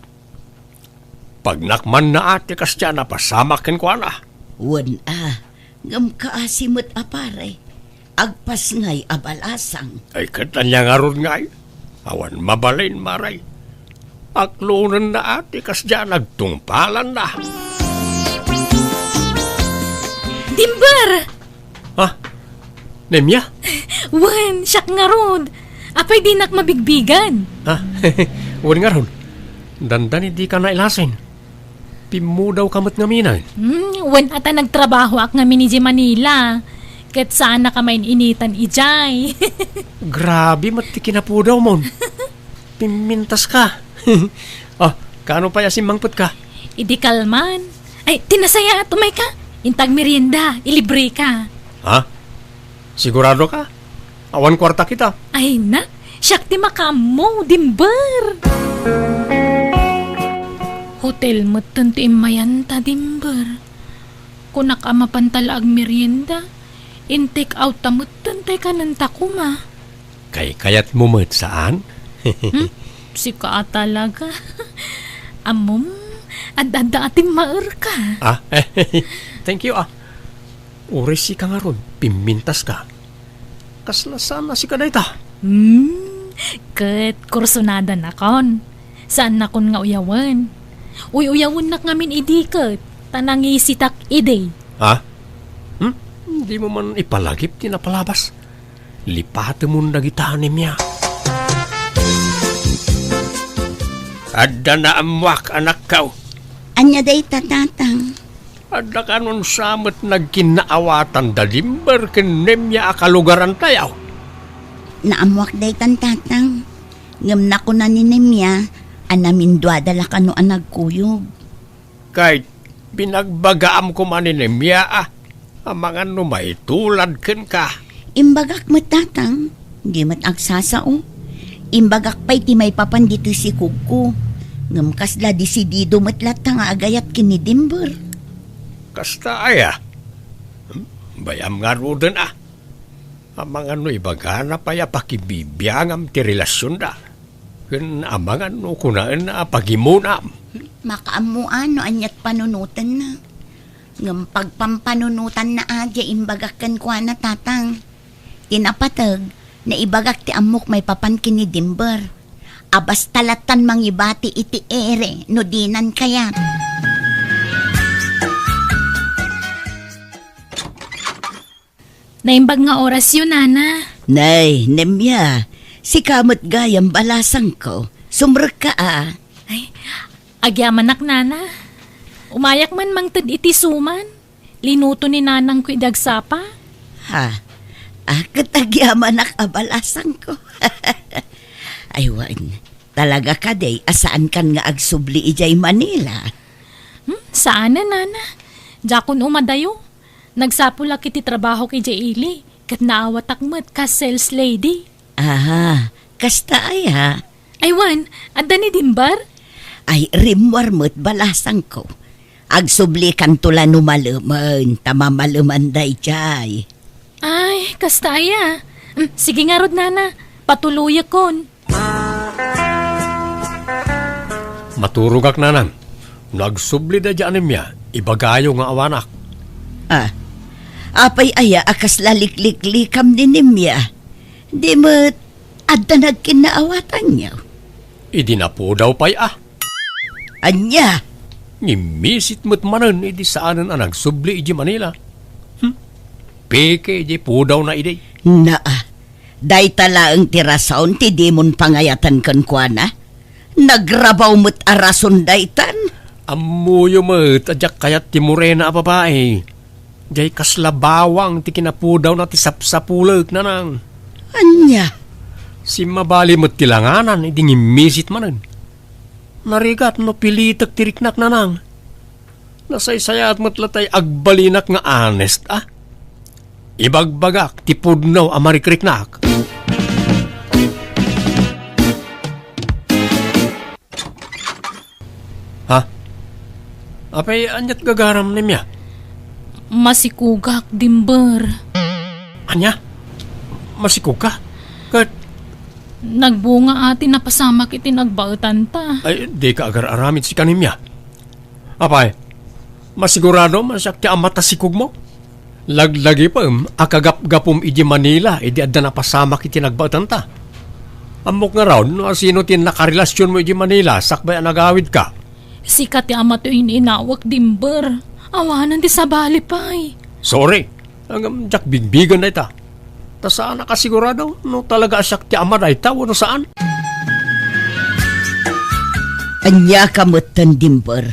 Pagnakmanna a ti kasdiay a napasamak kenkuana. Wen a, ngem kaasi met a pare. Agpasngay a balasang. Ay, ket ania ngarud ngay? Awan mabalin, mare. Aklonenna a ti kasdiay a nagtungpalanna. Dimber! Ha? Nemia? Wen, siak ngarud. Apay dinak mabigbigan? Ha? Wen ngarud. Dandani dika nailasin. Pimmudawka met ngamin. Hmm, wen a ta nagtrabahoak ngamin idiay Manila. Ket saannak a main-initan idiay. Grabe met ti kinapudawmon. Pimmintaska. Ah, kano pay a simmangpetka? Idi kalman. Ay, ti nasayaat, umayka. Inta agmerienda, ilibreka. Ha? Siguradoka? Awan kuartak ita. Ay na, siak ti makaammo, Dimber. Hotel metten ti immayanta, Dimber. Kunak a mapanta la agmerienda, in-take out ta metten tay kanenta koma. Kaykayatmo met, saan? Hmm? Sika a talaga. Ammom, Ad-adda a timmaerka. Ah, thank you, ah. Uray sika ngarud, pimmintaska. Kasla saan a sika dayta? Hmm, ket kursunada nakon. Saan nakon nga uyawen. Uy-uyawennak ngamin idi ket, ta nangisitak idi. Ha? Hmm? Dimo man ipalagip ti napalabas? Lipatemon dagita, Nemia. Adda naammoak, anakko. Ania dayta, Tatang? Adda kanunsa met nagkinnaawatan da Dimber ken Nemia a kalugarantayo? Naammoak daytan, Tatang. Ngem nakuna ni Nemia a naminduada la kano a nagkuyog. Kay binagbagaam koma ni Nemia a, amangan no maitulad kenka. Imbagak met, Tatang, di met agsasao. Imbagak pay ti maipapan ditoy sikugko. Ngem kasla desidido met latta nga agayat ken ni Dimber. Kasta aya? Hmm? Bay-am ngaruden a. Amangan no ibagana pay a pakibibiangam ti relasionda. Ken amangan no kunaenna a pagimunam. Makaammoan no aniat panunotenna. Ngem pagpampanunotanna a diay imbagak kenkuana, Tatang. Ti napateg, naibagak ti ammok maipapan ken ni Dimber. A basta lattan mangibati iti ere no dinan kayat. Naimbag nga orasyo, Nana. Nay, Nemia, sika met gayam balasangko. Sumrekka a. Ay, agyamanak, Nana. Umayak man mangted iti suman. Linuto ni nanangko idi agsapa. Ha? Ah, ket agyamanak a balasangko. Ay, wen, talaga kadi a saankan nga agsubli idiay Manila? Hmm, saanen, Nana. Diakon umadayo. Nagsapulak iti trabahok idiay ili, ket naawatak met kas sales lady. Ah, kasta aya? Ay, wen, adda ni Dimber? Ay, rimmuar met balasangko. Agsublikanto la no malemen, ta mamaleman daydiay. Ay, kasta aya? Mm, sige ngarud, Nana. Patuloyakon. Maturogak, Nanang. No agsubli daydiay a Nemia, ibagayo nga awanak. Ah, apay aya a kasla likliklikam ni Nemia? Di met adda nagkinnaawatanyo? Idi napudaw pay a. Ania? Ngimmisit met manen idi saanen a nagsubli idiay Manila. Hmm? Peke idiay pudawna idi. Naa, dayta laeng ti rason ti dimon pangayaten kenkuana. Nagrabaw met a rason daytan. Ammoyo met a diak kayat ti morena a babai. Diay kasla bawang ti kinapudawna ti sapsapulek, Nanang. Ania? Simmabali met ti langanan idi ngimmisit manen. Narigat no pilitek ti riknak, Nanang. Nasaysayaat met latay agbalinak nga honest, a? Ibagbagak ti pudno a marikriknak. Ha? Apay, aniat gagaram, Nemia? Masikogak, Dimber. Ania? Masikogka? Ket nagbunga a ti napasamak iti nagbaetanta. Ay, dika agar-aramid sika, Nemia. Apay, masiguradom a siak ti ama ta sikogmo? Laglagipem a kagapgapom idiay Manila idi adda napasamak iti nagbaetanta. Ammok ngarud no asino ti nakarelasionmo idiay Manila sakbay a nagawidka. Sika ti ama ti in-inawek, Dimber. Awanen ti sabali pay. Sorry. Ngem diak bigbigen dayta. Ta saanak a sigurado no talaga a siak ti ama dayta wenno saan. Ania ka metten, Dimber?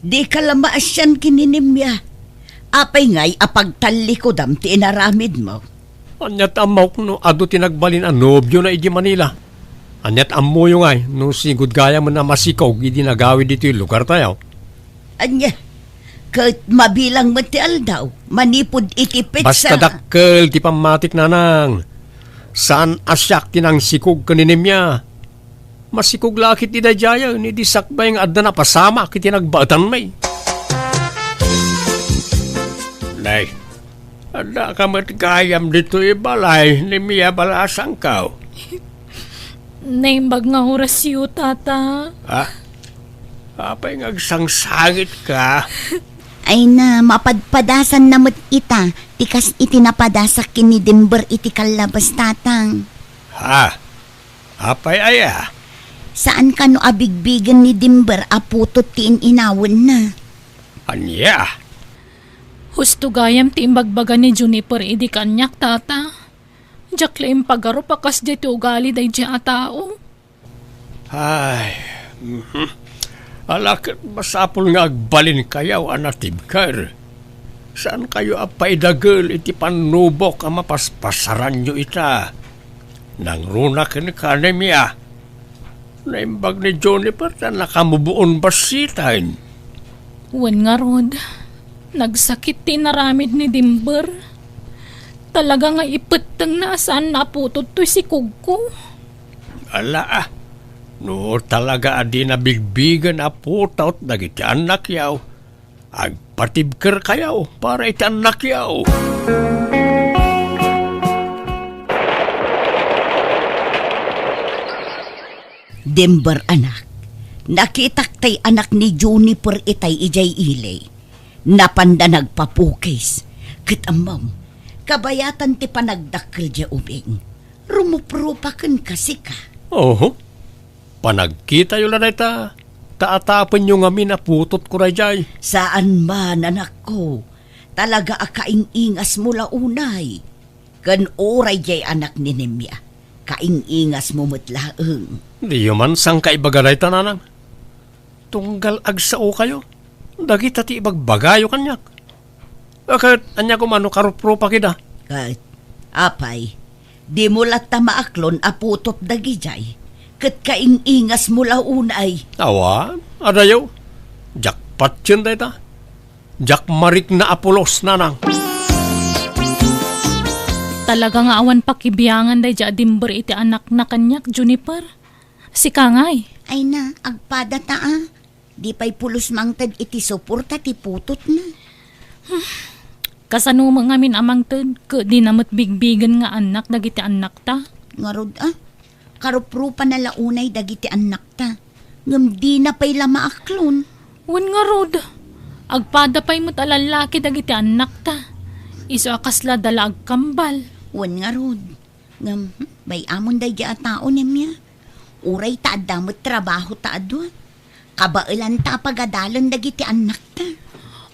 Dika la maasian ken ni Nemia. Apay ngay a pagtallikudam ti inaramidmo? Aniat ammok no adu ti nagbalin a nobiona idiay Manila? Aniat ammoyo ngay no sigud gayamen a masikog idi nagawid ditoy lugartayo? Ania? Ket mabilang met ti aldaw manipud iti petsa. Basta dakkel ti pammatik, Nanang. Saan a siak ti nangsikog ken ni Nemia. Masikog la a ketdi daydiayen idi sakbay nga adda napasamak iti nagbaetanmi. Nay, addaka met gayam ditoy balay, Nemia balasangko? Naimbag nga orasyo, Tata. Ah? Apay nga agsangsangitka? Ay na, mapadpadasanna met ita, ti kas iti napadasak ken ni Denver iti kallabas, Tatang. Ha? Apay aya? Saan kano a bigbigen ni Denver a putot ti in-inawenna? Ania? Husto gayam ti imbagbaga ni Juniper idi kaniak, Tata. Diak la impagarup a kasdiay ti ugali daydiay a tao. Ay, mhm. Ala ket masapul nga agbalinkayo a natibker. Saankayo a paidagel iti pannubok a mapaspasaranyo ita. Nangruna kenka, Nemia. Naimbag ni Juniper ta nakamuboon bassiten. Wen ngarud, nagsakit ti inaramid ni Denver. Talaga nga ipettengna a saanna a putot toy sikogko. Ala, ah. No talaga a dina bigbigen a putot dagiti annakyo, agpatibkerkayo para iti annakyo. Denver, anak, nakitak tay anak ni Juniper itay idiay ili. Napanda nagpapukis, ket ammom, kabayatan ti panagdakkel diay ubing. Rumuprupa kenka, sika. Oho. Panagkitayo la dayta, ta atapenyo ngamin a putotko daydiay. Saan man, anakko. Talaga a kaing-ingasmo la unay. Ken uray diay anak ni Nemia, kaing-ingasmo met laeng. Diyo man sangkaibaga dayta, nanang. Tunggal agsaokayo, dagita ti ibagbagayo kaniak. A, ket ania koma no karuprupak ida? Ket, apay, dimo latta maaklon a putot dagidiay, ket kaing-ingasmo la unay. Awan, adayo. Diak patien dayta. Diak marikna a pulos, nanang. Talaga nga awan pakibiangan daydiay a Denver iti annakna kaniak, Juniper. Sika ngay? Ay na, agpada ta, a. Di pay pulos mangted iti suporta ti putotna. Kasano met ngamin a mangted, ket dina met bigbigen nga annak dagiti annakta? Ngarud, a. Karuprupana la unay dagiti annakta. Ngem dina pay la maaklon. Wen ngarud, agpada pay met a lallaki dagiti annakta. Isu a kasla da la agkambal. Wen ngarud, ngem, hmm, bay-amon daydiay a tao, Nemia. Uray ta adda met trabaho ta a dua, kabaelanta a pagadalen dagiti annakta.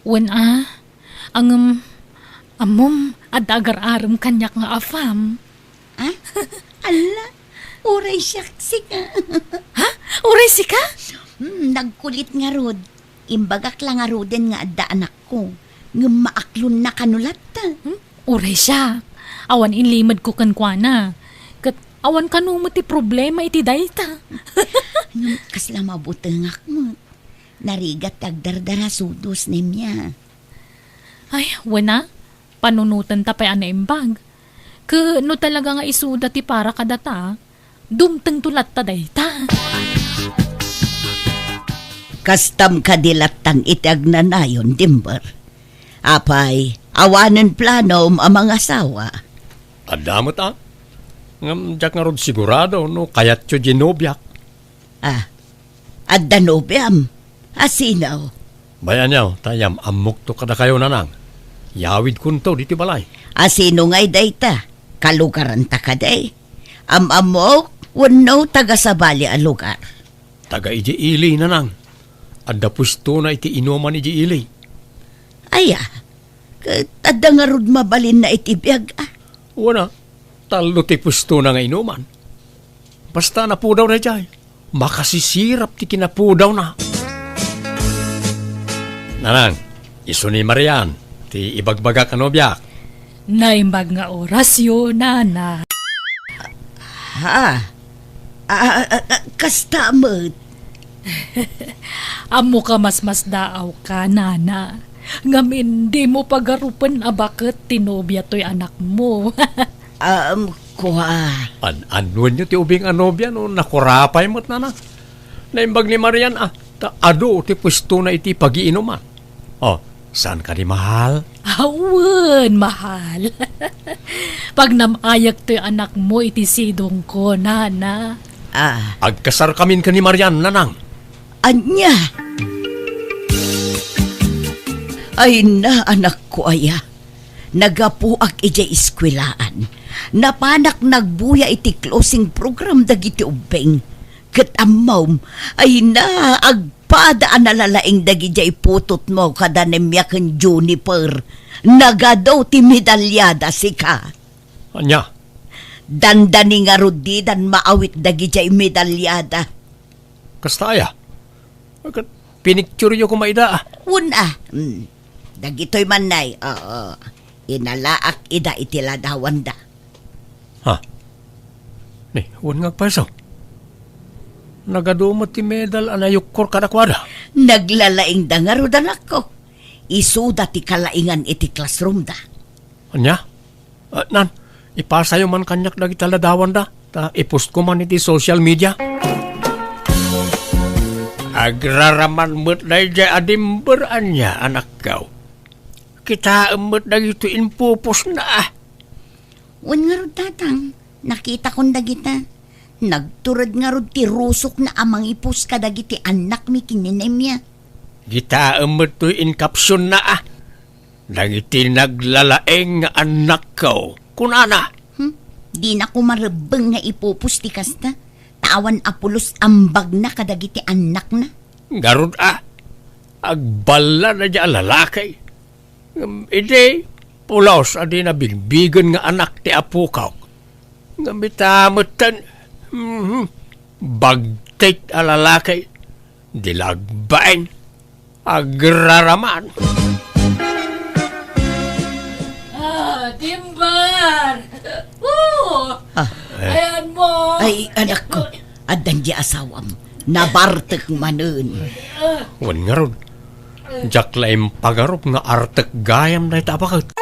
Wen a, ngem, ammom, adda agar-arem kaniak nga afam. Ha? Alla, uray siak, sika. Ha? Uray sika? Hmm, nagkulit ngarud. Imbagak la ngaruden nga adda anakko, ngem maaklonna kano latta. Hmm? Uray siak. Awan inlimedko kenkuana. Ket awan kano met ti problema iti dayta. Ngem kasla mabutengak met. Narigat ti agdardarasudos, Nemia. Ay, wen a, panunotenta pay a naimbag. Ket no talaga nga isuda ti para kadata, dumtengto latta dayta. Kastam kadi lattang iti agnanayon, Denver? Apay, awanen planom a mangasawa? Adda met a. Ngem diak ngarud sigurado no kayatyo diay nobiak. Ah, adda nobiam? A sino? Bay-anyo, ta yam-ammokto kadakayo, nanang. Yawidkonto ditoy balay. A sino ngay dayta? Kalugaranta kadi? Am-ammok wenno taga sabali a lugar? Taga idiay ili, nanang. Adda puestona iti inuman idiay ili. Aya, ket adda ngarud mabalinna iti biag, a? Wen a, tallo ti puestona nga inuman. Basta napudaw daydiay, makasisirap ti kinapudawna. Nanang, isu ni Marian, ti ibagbagak a nobiak. Naimbag nga orasyo, nana. Ha? A, a, a, a, kasta met. Ammok a masmasdaawka, nana. Ngamin, dimo pagarupen a baket ti nobia toy anakmo. Um, kua. An-annuenyo ti ubing a nobia no nakurapay met, nana. Naimbag ni Marian a, ta adu ti puestona iti pagiinuman. Oh, saan kadi, mahal? Awan, mahal. Pagnam-ayak toy anakmo iti sidongko, nana. Ah. Agkasarkamin ken ni Marian, nanang. Ania? Ay na, anakko aya. Naggapuak idiay eskuelaan. Napanak nagbuya iti closing program dagiti ubbing. Ket ammom, ay na, agpada a nalalaing dagidiay putotmo kada Nemia ken Juniper. Nagadu ti medalyada sika. Ania? Dandani ngarud didan maawit dagidiay medalyada. Kasta aya? Ket pinikturyo koma ida, a. Wen, a. Hmm. Dagitoy man, nay, oo. Inalaak ida iti ladawanda. Ha? Ni, wen nga agpayso. Nagadu met ti medal a nayukkor kadakuada. Naglalaingda ngarud, anakko. Isuda ti kalaingan iti classroomda. Ania? Ah, nan, ipasayo man kaniak dagiti ladawanda, ta i-post ko man iti social media. Agraraman met daydiay a Dimber, ania, anakko. Kitaem met dagitoy impupusna, a. Wen ngarud, tatang, nakitakon dagita. Nagtured ngarud ti rusokna a mangipus kadagiti annakmi ken ni Nemia. Kitaem met toy inkapsionna, a. Dagiti naglalaing nga annakko, kunana. Hmm? Dina koma rebbeng nga ipupus ti kasta, ta awan a pulos ambagna kadagiti annakna. Ngarud, a, agballa daydiay a lalaki. Ngem idi pulos a dina bigbigen nga anak ti apok. Ngem ita metten, mhm, bagtik a lalaki. Di la agbain. Agraraman. Ah, Dimber! Woo! Ah. Ayanmo! Ay, anakko, addan di asawam. Nabartek manen. Wen ngarud, diak la impagarup nga artek gayam dayta a baket.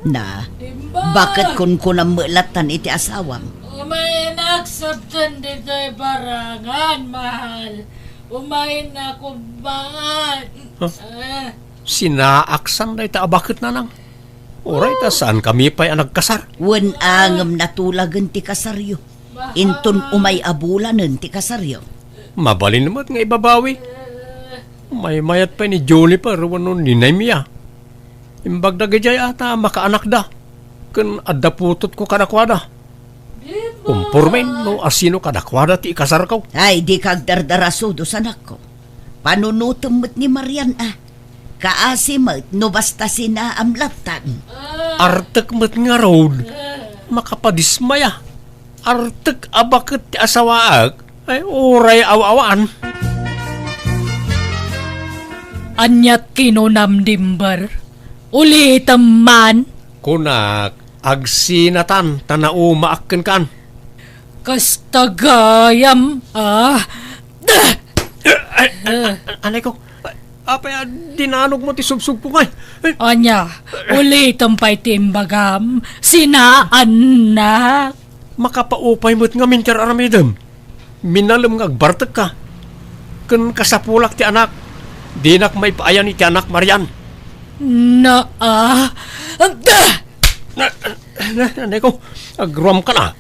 Na, Dimber! Baket kunkunam met lattan iti asawam? Umaynak sabten ditoy barangan, mahal. Umaynak umay. Huh? Ah. Sinaaksan dayta a baket, nanang. Uray ta saankami pay a nagkasar. Wen, a, ngem natulagen ti kasaryo. Inton umay a bulanen ti kasaryo. Mabalin met nga ibabawi. Maymayat pay ni Juniper wenno ni Nemia. Imbag dagidiay a ta makaanakda. Ken adda putotko kadakuada. Kumpormen no asino kadakuada ti ikasarko. Ay, dika agdardaraso, dos anakko. Panunotem met ni Marian, a. Kaasi met no basta sinaam lattan. Artek met ngarud. Makapadismaya. Artek a baket ti asawaek. Ay, uray aw-awaan. Aniat kinunam, Dimber? Ulitem man. Kunak, agsinatan ta naumaak kenkan. Kasta gayam, a. Ay, ay, ay, anay ko. Apay a dinanogmo ti subsubko ngay? Ania, ulitem pay ti imbagam, sinaannak. Makapaupay met ngamin ti ar-aramidem. Minalem nga agbartekka. Ken kasapulak ti anak. Dinak maipaayan iti anak, Marian. Naa. Na, na, anay ko, agruamkan a.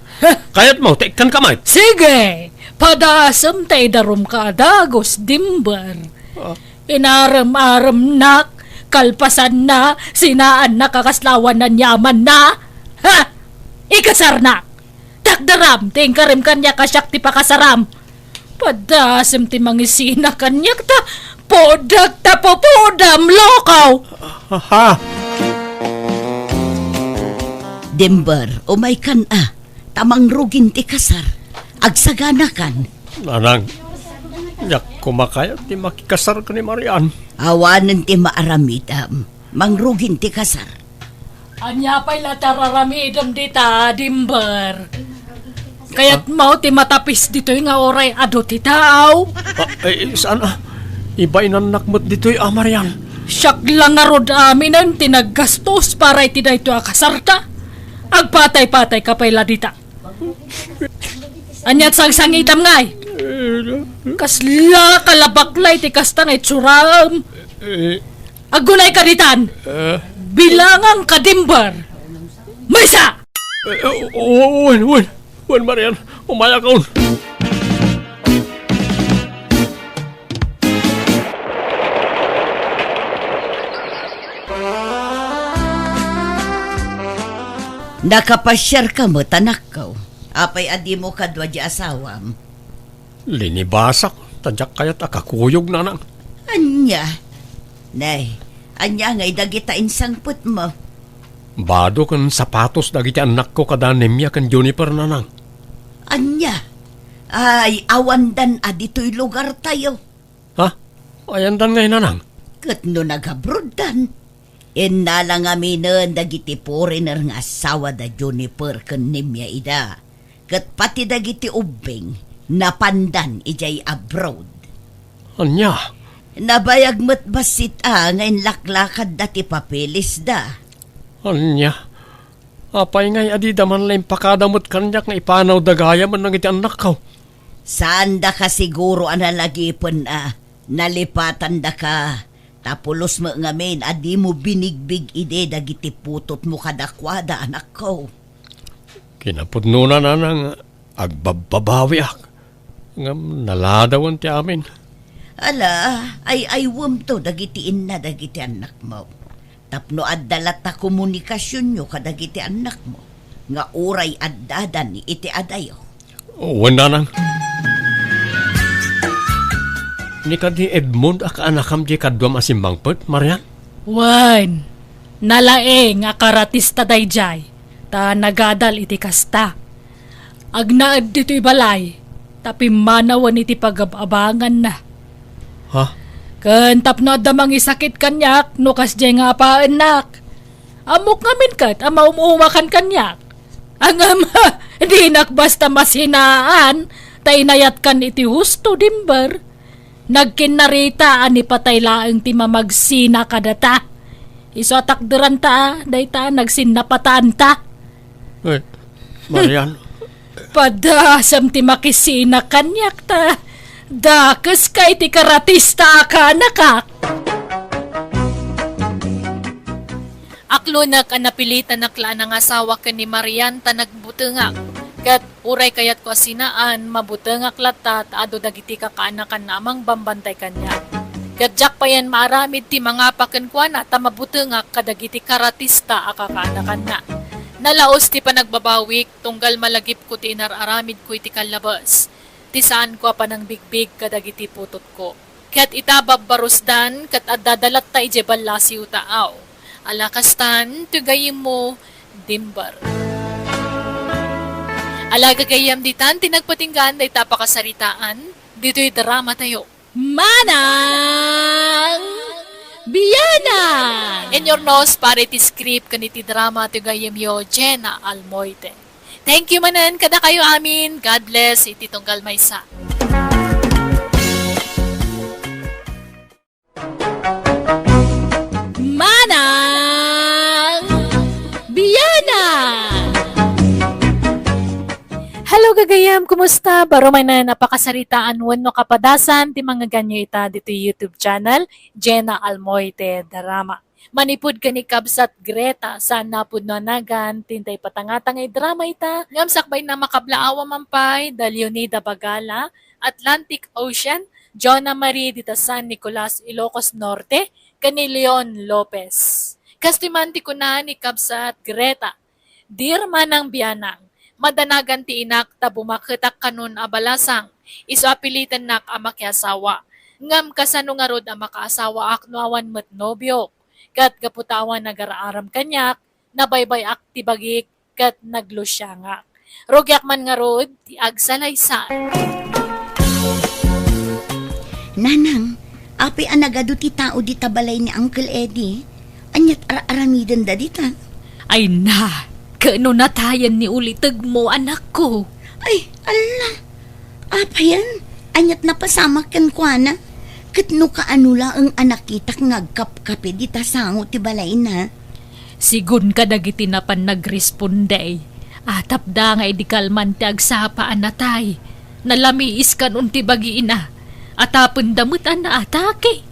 Kayatmo ta ikkanka met? Sige! Padasem ta idarumka a dagus, Dimber. Ah. Inarem-aremnak, kalpasanna, sinaannak a kasla awan aniamanna. Ha! Ikasarnak! Takderam ti inkarim kaniak a siak ti pakasaram. Padasem ti mangisina kaniak ta pudek ta pupudam, lokaw! Aha. Dimber, umaykan a, ta mangrugin ti kasar. Agsaganakan. Nanang, diak koma kayat ti makikasar ken ni Marian. Awanen ti maaramidam. Mangrugin ti kasar. Ania pay la ti ar-aramidem dita, Dimber? Kayatmo ti matapis ditoy nga uray adu ti tao? Ah, eh, saan, a? Ibainannak met ditoy a, Marian. Siak la ngarud aminen ti naggastos para iti daytoy a kasarta. Agpatay-patayka pay la dita. Ania ti sangsangitam ngay? Kasla ka la bakla iti kasta nga itsuram. Eh. Aggunayka ditan. Eh. Bilangangka, Dimber. Maysa! Eh, o-, o-, wen, wen. Wen, Marian. Umayakon. Nakapasiarka met, anakko. Apay a dimo kadua di asawam? Linibasak, ta diak kayat a kakuyog, nanang. Ania? Nay, ania ngay dagita insangpetmo? Bado ken sapatos dagiti annakko kada Nemia ken Juniper, nanang. Ania? Ay, awandan a ditoy lugartayo. Ha? Ayandan ngay, nanang? Ket no nagabroddan, innala ngaminen dagiti foreigner nga asawa da Juniper ken Nemia ida. Ket pati dagiti ubbing, napandan idiay abroad. Ania? Nabayag met bassit a nga inlaklakadda ti papelisda. Ania? Apay ngay a dida man la impakada met kaniak nga ipanawda gayam dagiti annakko? Saandaka siguro a nalagipen a nalipatandaka, ta pulos met ngamin a dimo binigbig idi dagiti putotmo kadakuada, anakko. Kinapudnona, nanang, agbabbabawiak. Ngem naladawen ti amin. Ala, ay-aywemto dagiti inna dagiti annakmo. Tapno adda latta komunikasionyo kadagiti annakmo nga uray addadan iti adayo. Wen, nanang. Ni kadi Edmond a kaanakam diay kaduam a simmangpet, Marian? Wen, nalaing a karatista daydiay, ta nagadal iti kasta. Agnaed ditoy balay, ta pimmanawen iti pagab-abanganna. Ha? Ken tapno adda mangisakit kaniak no kasdiay nga apaennak. Ammok ngamin ket a maum-umakan kaniak. Ngem, dinak basta masinaan, ta inayatkan iti husto, Dimber. Nagkinnarita a ni patay laeng ti mamagsina kadata. Isu a takderanta, dayta, nagsinnapataanta. Eh, Marian. Padasam ti makisina kaniak ta dakeska iti karatista a kaanakak. Aklonek a napilitanak la a nangasawa ken ni Marian ta nagbutengak. Ket uray kayatko a sinaan, mabutengak latta ta adu dagiti kakaanakanna a mangbambantay kaniak. Ket diak payen maaramid ti mangapa kenkuana ta mabutengak kadagiti karatista a kakaanakanna. Nalaus ti panagbabawik tunggal malagipko ti inar-aramidko iti kallabes, ti saanko a panangbigbig kadagiti putotko. Ket ita, babbarusdan ket adda da latta idiay ballasiw ta aw. Ala kastan ti gayyemmo, Dimber. Ala gagayyem, ditan ti nagpatinggaan dayta a pakasaritaan ditoy dramatayo. Manang Bianang! Inurnos para iti script ken iti drama ti gayyemyo, Jenna Almoite. Thank you manen kadakayo amin. God bless iti tunggal maysa. Manang Bianang! Hello, gagayam! Kumusta? Baro manen a pakasaritaan wenno kapadasan ti mangngeganyo ita ditoy YouTube channel, Jenna Almoite Drama. Manipud ken ni Kabsat Greta, saan napudno a nagan ti intay patangata nga idrama ita, ngem sakbayna makablaawa man pay da Leonida Bagala, Atlantic Ocean, Jonah Marie dita San Nicolas, Ilocos Norte, ken ni Leon Lopez. Kastoy man ti kuna ni Kabsat Greta, "Dear Manang Bianang, madanagan ti inak ta bumaketak kanon a balasang. Isu a pilitennak a makiasawa. Ngem kasano ngarud a makaasawaak no awan met nobiok? Ket gapu ta awan agar-aram kaniak, nabaybay-ak ti bagik ket naglusiangak. Rugiak man ngarud ti agsalaysay." Nanang, apay a nagadu ti tao dita balay ni Uncle Eddie? Aniat ar-aramidenda dita? Ay na, ket no natayen ni ulitegmo, anakko. Ay, alla! Apayen, aniat napasamak kenkuana? Ket no kaano laeng a nakitak nga agkapkapi dita sango ti balayna? Sigun kadagiti napan nagresponde, atapda nga idi kalman ti agsapa a natay, nalamiis kanon ti bagina, atapenda met a naatake.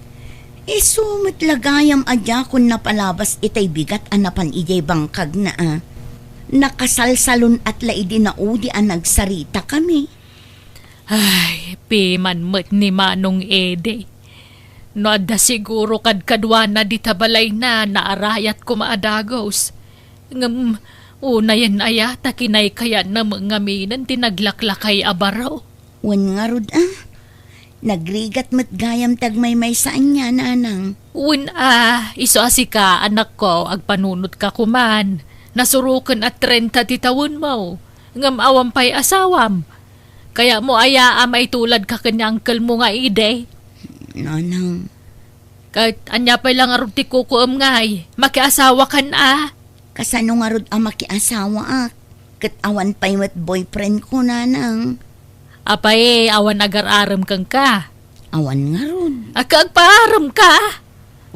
Isu met la gayam a diakon napalabas itay bigat a napan idiay bangkagna a. Nakasalsalun-at la idi naudi a nagsaritakami. Ay, piman met ni Manong Ede. No adda siguro kadkaduana dita balayna, naarayat koma a dagus. Ngem, Unayen aya ta kinaykayatna met ngaminen ti naglaklakay a baro? Wen ngarud a. Nagrigat met gayam ti agmaymaysa ania, nanang. Wen a, isu a sika, anakko, agpanunotka koman. Nasuroken a trenta ti tawenmo, ngem awan pay asawam. Kayatmo aya a maituladka ken ni angkelmo nga idi? Nanang. Ket ania pay la ngarud ti kukuem ngay? Makiasawakan a? Kasano ngarud a makiasawaak? Ket awan pay met boyfriend ko, nanang. Apay, awan agar-arem kenka? Awan ngarud. Aka agpaaremka?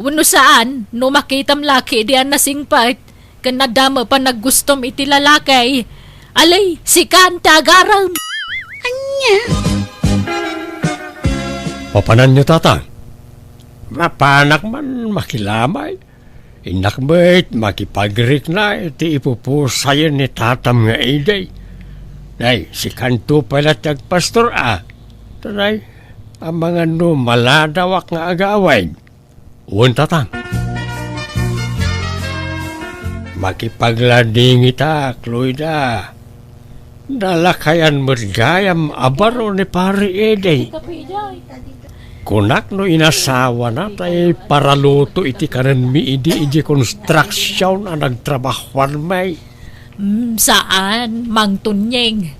Wenno saan, no makitam laki di a nasingpet, ken adda met panaggustom iti lalaki, alay, sikan ti agarem. Ania? Mapananyo, tatang? Mapanak man makilamay. Innak met makipagrikna iti ipupusayen ni tatam nga idi. Nay, sikanto pay la ti agpastor a. Tanay, amangan no maladawak nga agawid. Wen, tatang. Makipagladingitak, Loida. Nalakayan met gayam a baro ni Pari Edi. Kunak no inasawana tay paraluto iti kanenmi idi idiay construction a nagtrabahuanmi. Mm, saan, Mang Tunyeng.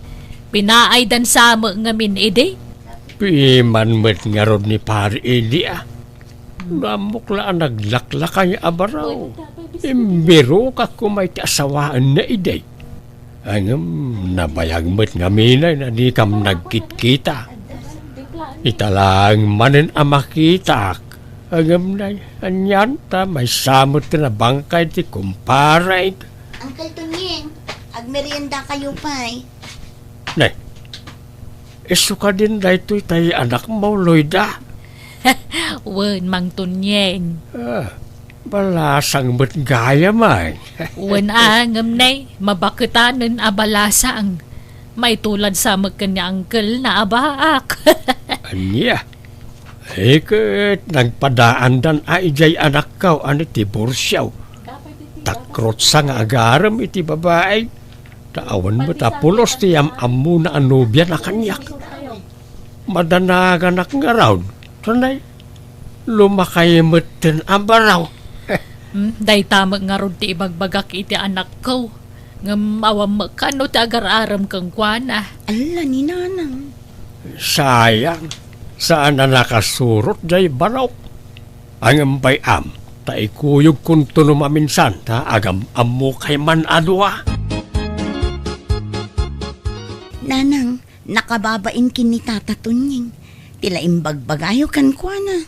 Pinaaydan sa met ngamin idi? Piman met ngarud ni Pari Edi a. Ammok la a naglaklakay a baro. Imbirokak koma iti asawaenna idi. Ngem nabayag met ngamin a dikam nagkitkita. Ita laeng manen a makitak. Ngem nay, anian ta maysa met ti nabangkay ti kumparek. Uncle Tunyeng, agmeriendakayo pay. Nay, isu kadin daytoy tay anakmo, Loida? Wen, Mang Tunyeng. Ah, balasang met gayam ay. Wen a, ngem nay, mabaketanen a balasang. Maitulad sa met ken ni uncle na a baak. Ania? Ay ket nagpadaandan a idiay anakko a ni Tiburcio. Takrotsa nga agarem iti babai. Ta awan met a pulos ti am-ammona a nobiana kaniak. Madanaganak ngarud, tanay, lumakay metten a baro. Hmm, dayta met ngarud ti ibagbagak iti anakko. Ngem awan met kano ti agar-arem kenkuana. Alla ni nanang. Sayang, saan a nakasurot jay barok. Ngem bay-am, ta ikuyogkonto no maminsan, ta agam-ammokay man a dua. Nanang, nakababain ken ni Tata Tunyeng. Ti la imbagbagayo kenkuana.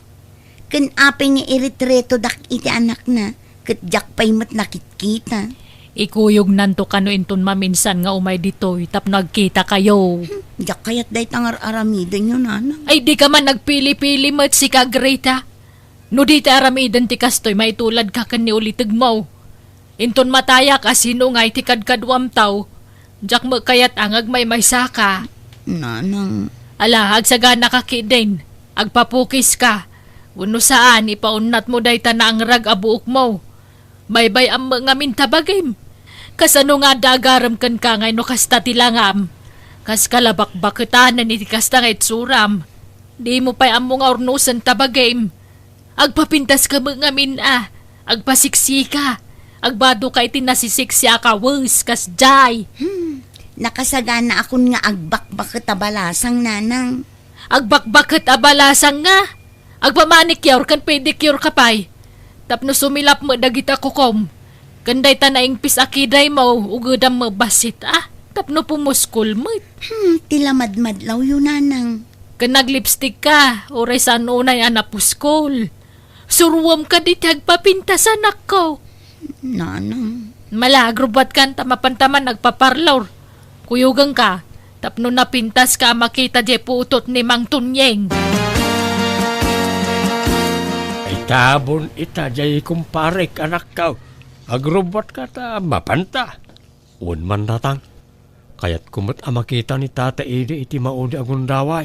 Ken apay nga iretretodak iti anakna, ket diak pay met nakitkita. Ikuyognanto kano inton maminsan nga umay ditoy tapno agkitakayo. Hmm, diak kayat dayta nga ar-aramidenyo, nanang. Ay, dika man nagpili-pili met, sika, Greta. No di ti aramiden ti kastoy, maituladka ken ni ulitegmo. Inton matayak a sino ngay ti kadkaduamtaw, diak met kayat a nga agmaymaysaka. Nanang. Ala, agsaganaka ketdin. Agpapukiska. Wenno saan, ipaunnatmo dayta naangrag a buokmo. Baybay-am met ngamin ta bagim. Kasano nga adda agarem kenka ngay no kasta ti langam? Kaska la bakbaketanen iti kasta nga itsuram. Dimo pay ammo nga urnosen ta bagim. Agpapintaska met ngamin a, agpasiksika, agbadoka iti nasisiksi a kawes, kasdiay. Hmm, nakasaganaakon nga agbakbaket a balasang, nanang. Agbakbaket a balasang nga? Agpamanicure ken pedicure ka pay. Tapno sumilap met dagita kukom. Ken dayta naingpis a kidaymo, ugedam met bassit a, tapno pumuskol met. Hmm, ti la madmadlawyo, nanang. Ken naglipstick ka, uray saan unay a napuskol. Suruam kadi ti agpapintas, anakko. Nanang. Mala, agrubbuatkan ta mapanta man agpaparlor. Kuyogenka, tapno napintaska a makita diay putot ni Mang Tunyeng. Ay tabon ita diay kumparek, anakko. Agrubbuatka ta mapanta. Wen man, tatang. Kayatko met a makita ni Tata Edi iti maudi a gundaway.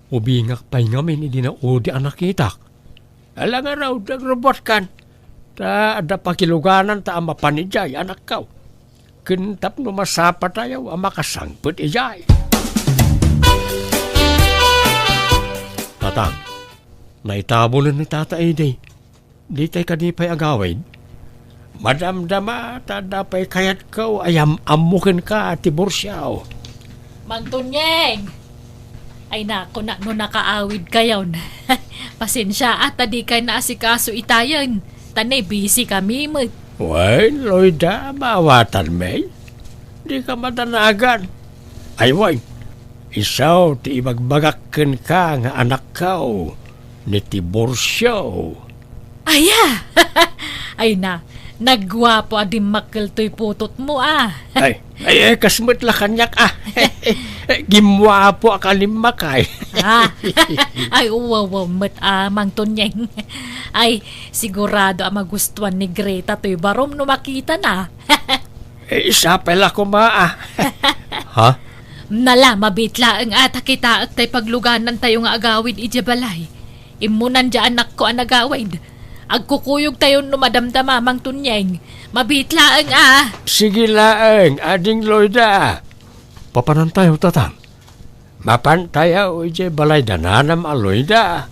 Ubingak pay ngamin idi naudi a nakitak. Ala ngarud, agrubbuatkan. Ta adda pakilugananta a mapan idiay, anakko. ken tapno masapatayo a makasangpet idiay. Tatang, naitabulen ni Tata Edi. Ditay kadi pay agawid? Madamdama ta adda pay kayatko a yam-ammo kenka, Tiburcio. Mang Tunyeng! Ay, naku, na, no nakaawidkayon. Pasensia, a, ta dikay naasikaso itayen. Ta ne, busy kami met. Wen, Loida, maawatanmi. Dika madanagan. Ay, wen, isu ti ibagbagak kenka nga anakko, ni Tiburcio. Aya! Ay na, nagguapo a dimmakkel toy putotmo, a. Ay, ay, ay, kas met la kaniak, a. Gimmuapo a kalimmakay. A. Ay, uwaw met, a, Mang Tunyeng. Ay, sigurado a magustuan ni Greta toy barom no makitana. Eh, sapay la koma, a. Ha? Nala, mabiit laeng a ta kitaek tay pagluganantayo nga agawid idiay balay. Immunan diay anakko a nagawid. Agkukuyogtayon no madamdama, Mang Tunyeng. Mabiit laeng a. Sige laeng, Ading Loida. Papanantayo, Tatang? Mapantayo idiay balay da nanam a Loida.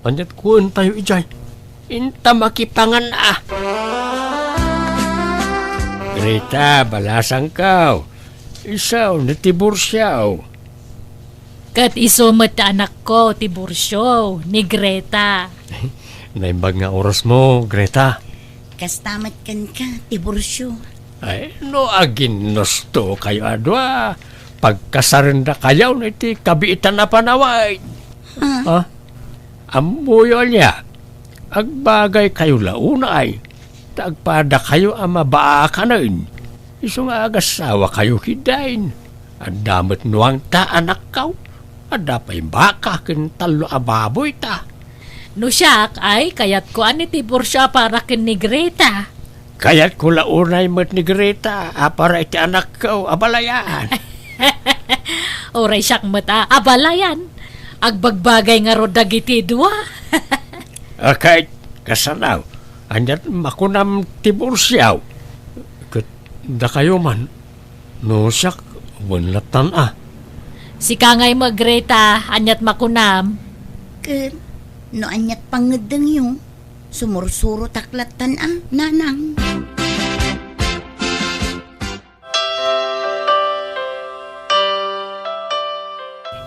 Aniat kuentayo idiay? Inta makipangan a. Greta, balasangko. Isu ni Tiburcio. Ket isu met ti anakko, Tiburcio, ni Greta. Naimbag nga orasmo, Greta. Kasta met kenka, Tiburcio. Ay, no aginnustokayo a dua, pagkasarendakayon iti kabiitan a panawen. Ah. Ha? Ammoyo ania? Agbagaykayo la unay, ta agpadakayo a mabaakanen. Isu nga agasawakayo ketdin. Adda met nuangta, anakko. Adda pay baka ken tallo a baboyta. No siak, ay, kayatko a ni Tiburcio a para ken ni Greta. Kayatko la unay met ni Greta a para iti anakko a balayan. Uray siak met a, a balayan. Agbagbagay ngarud dagiti dua. Akay, kasano? Aniat makunam, Tiburcio? Ket dakayo man, no siak, wen lattan a. Sika ngay met, Greta, aniat makunam? Ket no aniat pangngeddengyo, sumursurotak lattan a, nanang.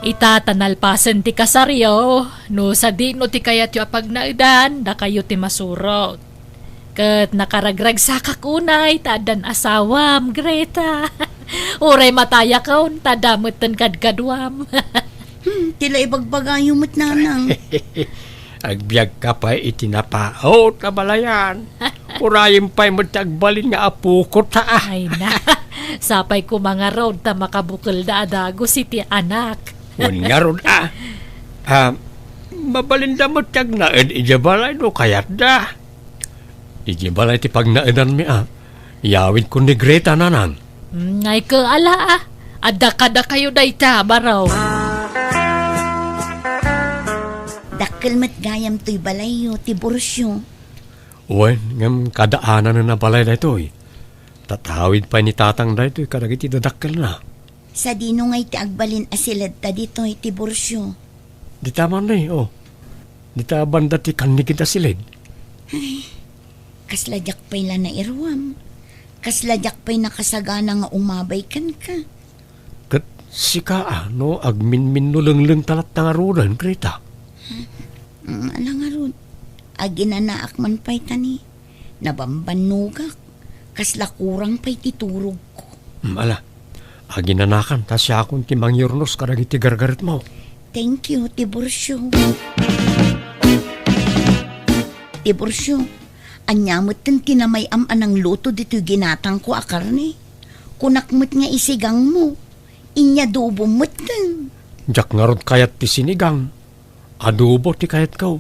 Ita ta nalpasen ti kasaryo, no sadino ti kayatyo a pagnaedan, dakayo ti masurot. Ket nakaragragsakak unay ta addan asawam, Greta. Uray matayakon, ta adda metten kadkaduam. Hmm, ti la ibagbagayo met, nanang. Agbiagka pay iti napaut a balayan. Urayem pay met ti agbalin nga apokota, a. Ay na, sapay koma ngarud ta makabukelda a dagus iti anak. Wen ngarud, a. A, mabalinda met ti agnaed idiay balay no kayatda. Idiay balay ti pagnaedanmi, a. Iyawidko ni Greta, nanang. Mm, ay ket ala, a. Adda kadakayo dayta, baro. Dakkel met gayam toy balayyo, Tiburcio. Wen, ngem kadaananen a balay daytoy. Tatawid pay ni Tatang daytoy kadagiti dadakkelna. Sadino ngay ti agbalin a siledta ditoy, Tiburcio? Dita man, eh, oh. Dita banda ti kannigid a siled. Ay, kasla diak pay la nairuam. Kasla diak pay nakasagana nga umabay kenka. Ket sika, a, no agminminno lenglengta latta ngaruden, Greta? Mm, ala ngarud. Aginanaak man pay ta ni, nabambannogak. Kasla kurang pay ti turogko. Mm, ala. Aginanakan ta siakon ti mangyurnos kadagiti gargaretmo. Thank you, Tiburcio. Tiburcio, ania metten ti namay-am a nangluto ditoy ginatangko a karne? Kunak met nga isigangmo. Inyadobo metten. Diak ngarud kayat ti sinigang. Adobo ti kayatko.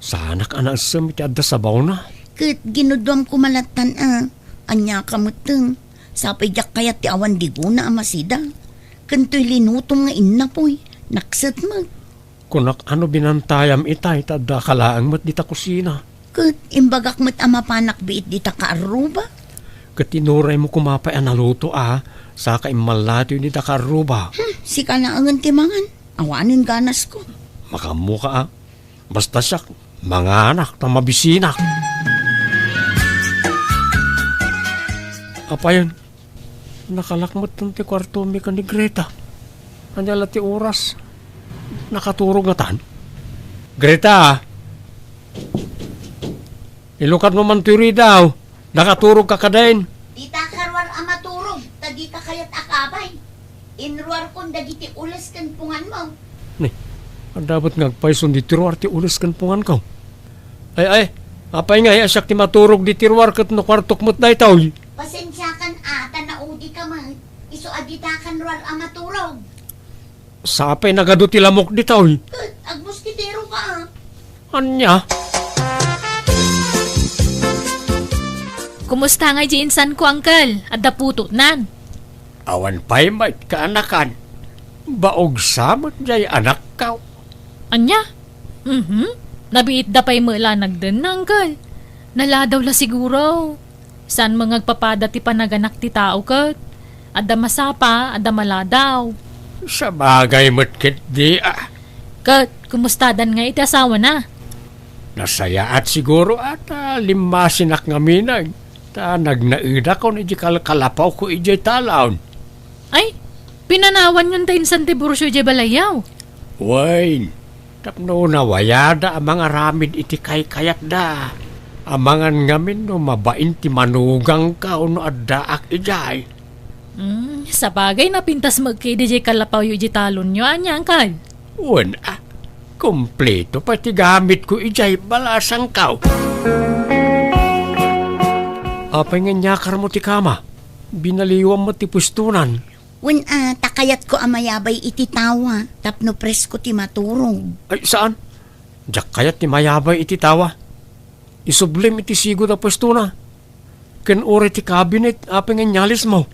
Saanak a naessem iti adda sabawna. Ket ginuduam koma lattan a. Ania ka metten? Sapay diak kayat ti awan digona a masida. Ken toy linutom nga innapoy, nakset met. Kunak a no binantayam itay ta addaka laeng met dita kusina. Ket imbagak met a mapanak biit dita kaarruba. Ket inuraymo koma pay a naluto a, saka immallatoy ni da Karuba. Hmm, sika laengen ti mangan. Awanen ganasko. Makaammoka a. Basta siak, manganak ta mabisinak. Apayen, nakalak metten ti kuartomi ken ni Greta. Ania la ti oras? Nakaturog ngatan? Greta! Ilukatmo man toy ridaw. Nakaturog ka kadin? Dita karuar a maturog, ta dita kayat a kabay. Inruarkon dagiti ules ken punganmo. Ni, adda met nga agpayson diti ruar ti ules ken punganko. Ay, ay, apay nga, ay, siak ti maturog diti ruar ket no kuartok met daytoy? Pasensiakan a, ta naudika met. Isu a dita kan ruar a maturog. Sapay nagadu ti lamok ditoy. Ket, agmoskitero ka, a. Ania? Kumusta ngay di insanko, Uncle? Adda putotnan? Awan pay met kaanakan. Baog sa met jay anakko. Ania? Mhm. Nabiitda pay met la nagdenna, Uncle. Naladaw la siguro. Saan met nga agpapada ti panaganak ti tao ket adda masapa, adda maladaw. Sabagay met ketdi, a. Ket kumustadan ngay iti asawana? Nasayaat siguro a ta limmasinak ngamin, ta nagnaedakon iti kalkalapawko idiay talon. Ay, pinanawanyon ta insan ti bursio idiay balayyo? Wen, tapno nawayada a mangaramid iti kaykayatda. Amangan ngamin no mabain ti manugangko no addaak idiay. Hmm, sabagay, napintas met ketdi jay kalapawyo idiay talonyo, ania, Uncle? Wen, a. Kompleto pay ti gamitko idiay balasangko. Apay nga inyakarmo ti kama? Binaliwam met ti puestonan. Wen a, ta kayatko a mayabay iti tawa tapno presko ti maturog. Ay, saan? Diak kayat ti mayabay iti tawa. Isublim iti sigud a puestona. Ken uray ti kabinet, apay nga inyalismo?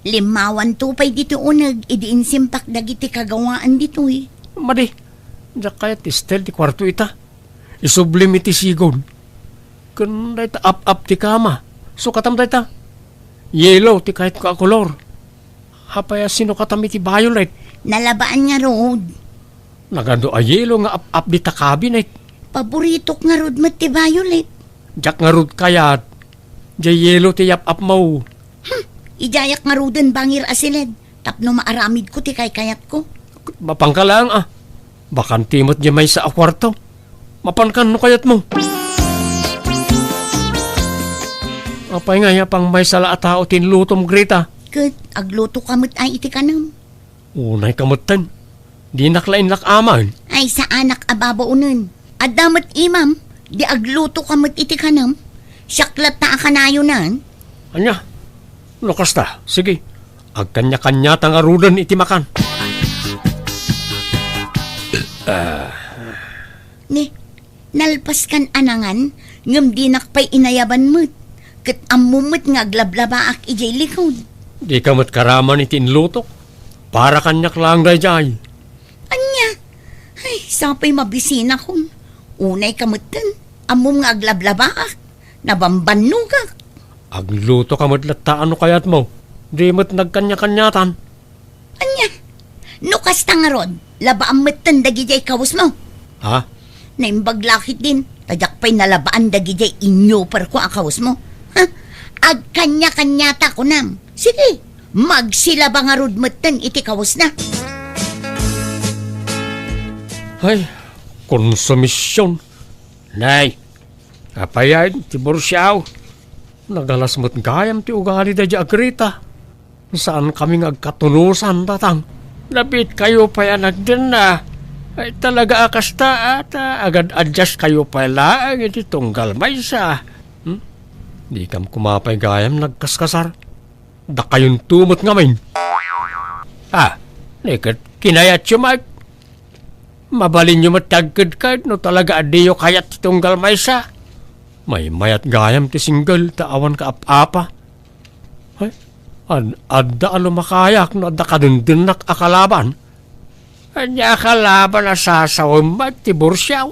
Limmawanto pay ditoy uneg idi insimpak dagiti kagawaan ditoy. Madi, diak kayat ti style ti kuarto ita. Isublim iti sigud. Ken dayta ap-ap ti kama. Sukatam dayta. Yellow ti kayatko a kolor. Apay a sinukatam iti violet? Nalabaan ngarud. Nagadu a yellow nga ap-ap dita kabinet. Paboritok ngarud met ti violet. Diak ngarud kayat. Jay yellow ti yap-apmo. Hmm, idiayak ngaruden bangir a siled tapno maaramidko ti kaykayatko. Mapanka laeng a. Bakante met diay maysa a kuarto. Mapankan no kayatmo. Apay nga, apang maysa la a tao ti inlutom, Greta? Ket aglutoka met ay iti kanem. Unayka metten. Dinak la innak aman. Ay, saanak a babaonen. Adda met imam, di aglutoka met iti kanem. Siak latta a kanayonan. Ania? No kasta, sige. Agkanya-kanyata ngaruden iti makan. Ah. Ni, nalpaskan a nangan, ngem dinak pay inayaban met. Ket ammom met nga aglablabaak idiay likud. Dika met karaman iti inlutok. Para kaniak laeng daydiay. Ania? Ay, sapay mabisinakon. Unayka metten. Ammom nga aglablabaak. Nabambannogak. Aglutoka met latta no kayatmo. Di met nagkanya-kanyatan. Ania? No kasta ngarud, labaam metten dagidiay kawesmo. Ha? Naimbag la ketdin, ta diak pay nalabaan dagidiay inyoperko a kawesmo. Ha? Agkanya-kanyata, kunam. Sige, magsilaba ngarud metten iti kawesna. Ay, konsumision. Nay, apay a ti bursiaw? Nagalas met gayam ti ugali daydiay a Greta. Saankami nga agkatunosan, tatang. Nabiitkayo pay a nagdenna. Ay, talaga a kasta, a, ta agad-adjaskayo pay laeng iti tunggal maysa. Hmm? Dikam koma pay gayam nagkaskasar. Dakayonto met ngamin. Ah, ni ket kinayatyo met. Mabalinyo met ti agkedked no talaga a diyo kayat ti tunggal maysa. Maymayat gayam ti single ta awan kaap-apa. Ay, ad-, adda a lumakayak no adda kadendennaka a kalaban. Ania a kalaban a sasawem met ti bursiaw?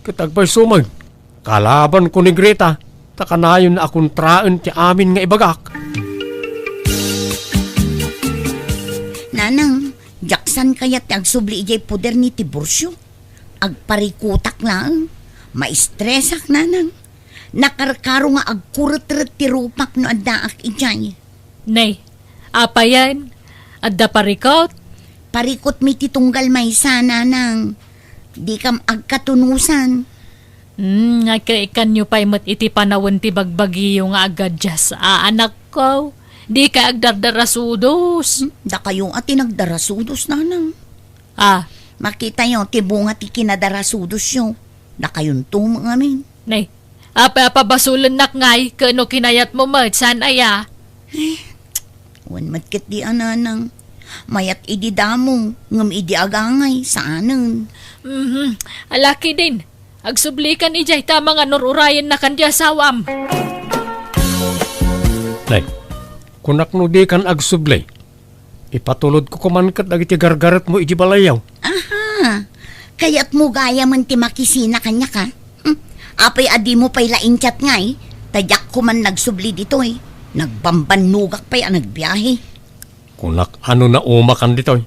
Ket agpayso met, kalabanko ni Greta. Ta kanayon a kontraen ti amin nga ibagak. Nanang, diak saan kayat ti agsubli idiay poder ni Tiburcio. Agparikutak laeng. Maistresak, nanang. Nakarkaro nga agkuretret ti rupak no addaak idiay. Nay, apayen? Adda parikut? Parikutmi ti tunggal maysa, nanang. Dikam agkatunosan. Hmm, agkaikanyo pay met iti panawen ti bagbagiyo nga agadias, a, anakko. Dika agdardarasudos. Hmm, dakayo a ti nagdarasudos, nanang. Ah. Makitayo ti bunga ti kinadarasudosyo. Dakayonto met ngamin. Nay, apay a pabasolennak ngay, ket no kinayatmo met, saan aya? Eh, awan met ketdi a, nanang. Mayat idi damo, ngem idi agangay, saanen. Mhm. Alaki din, agsublikan idiay ta amangan no ur-urayennakan ti asawam. Nay, kunak no dikan agsubli, ipatulodko koma ket dagiti gargaretmo iti balayyo. Aha. Kayatmo gayamen ti makisina kaniak, a? Hmm. Apay a dimo pay la in-chat ngay? Ta diak koma nagsubli ditoy. Nagbambannogak pay a nagbiahe. Kunak a no naumakan ditoy.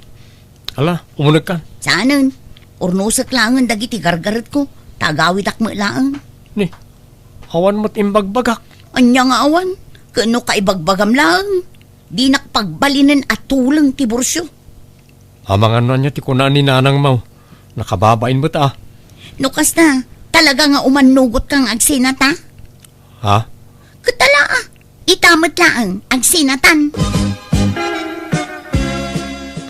Ala, umunegkan. Saanen? Urnosek laengen dagiti gargaretko. Ta agawidak met laeng. Ni, awan met imbagbagak. Ania nga awan? Ket no kaibagbagam laeng. Dinak pagbalinen a tuleng ti Tiburcio. Amangan no ania ti kuna ni nanangmo. Nakababain met a. No kasta, talaga nga umannugotka nga agsinata? Ha? Ket ala, a. Ita met laeng, agsinatan.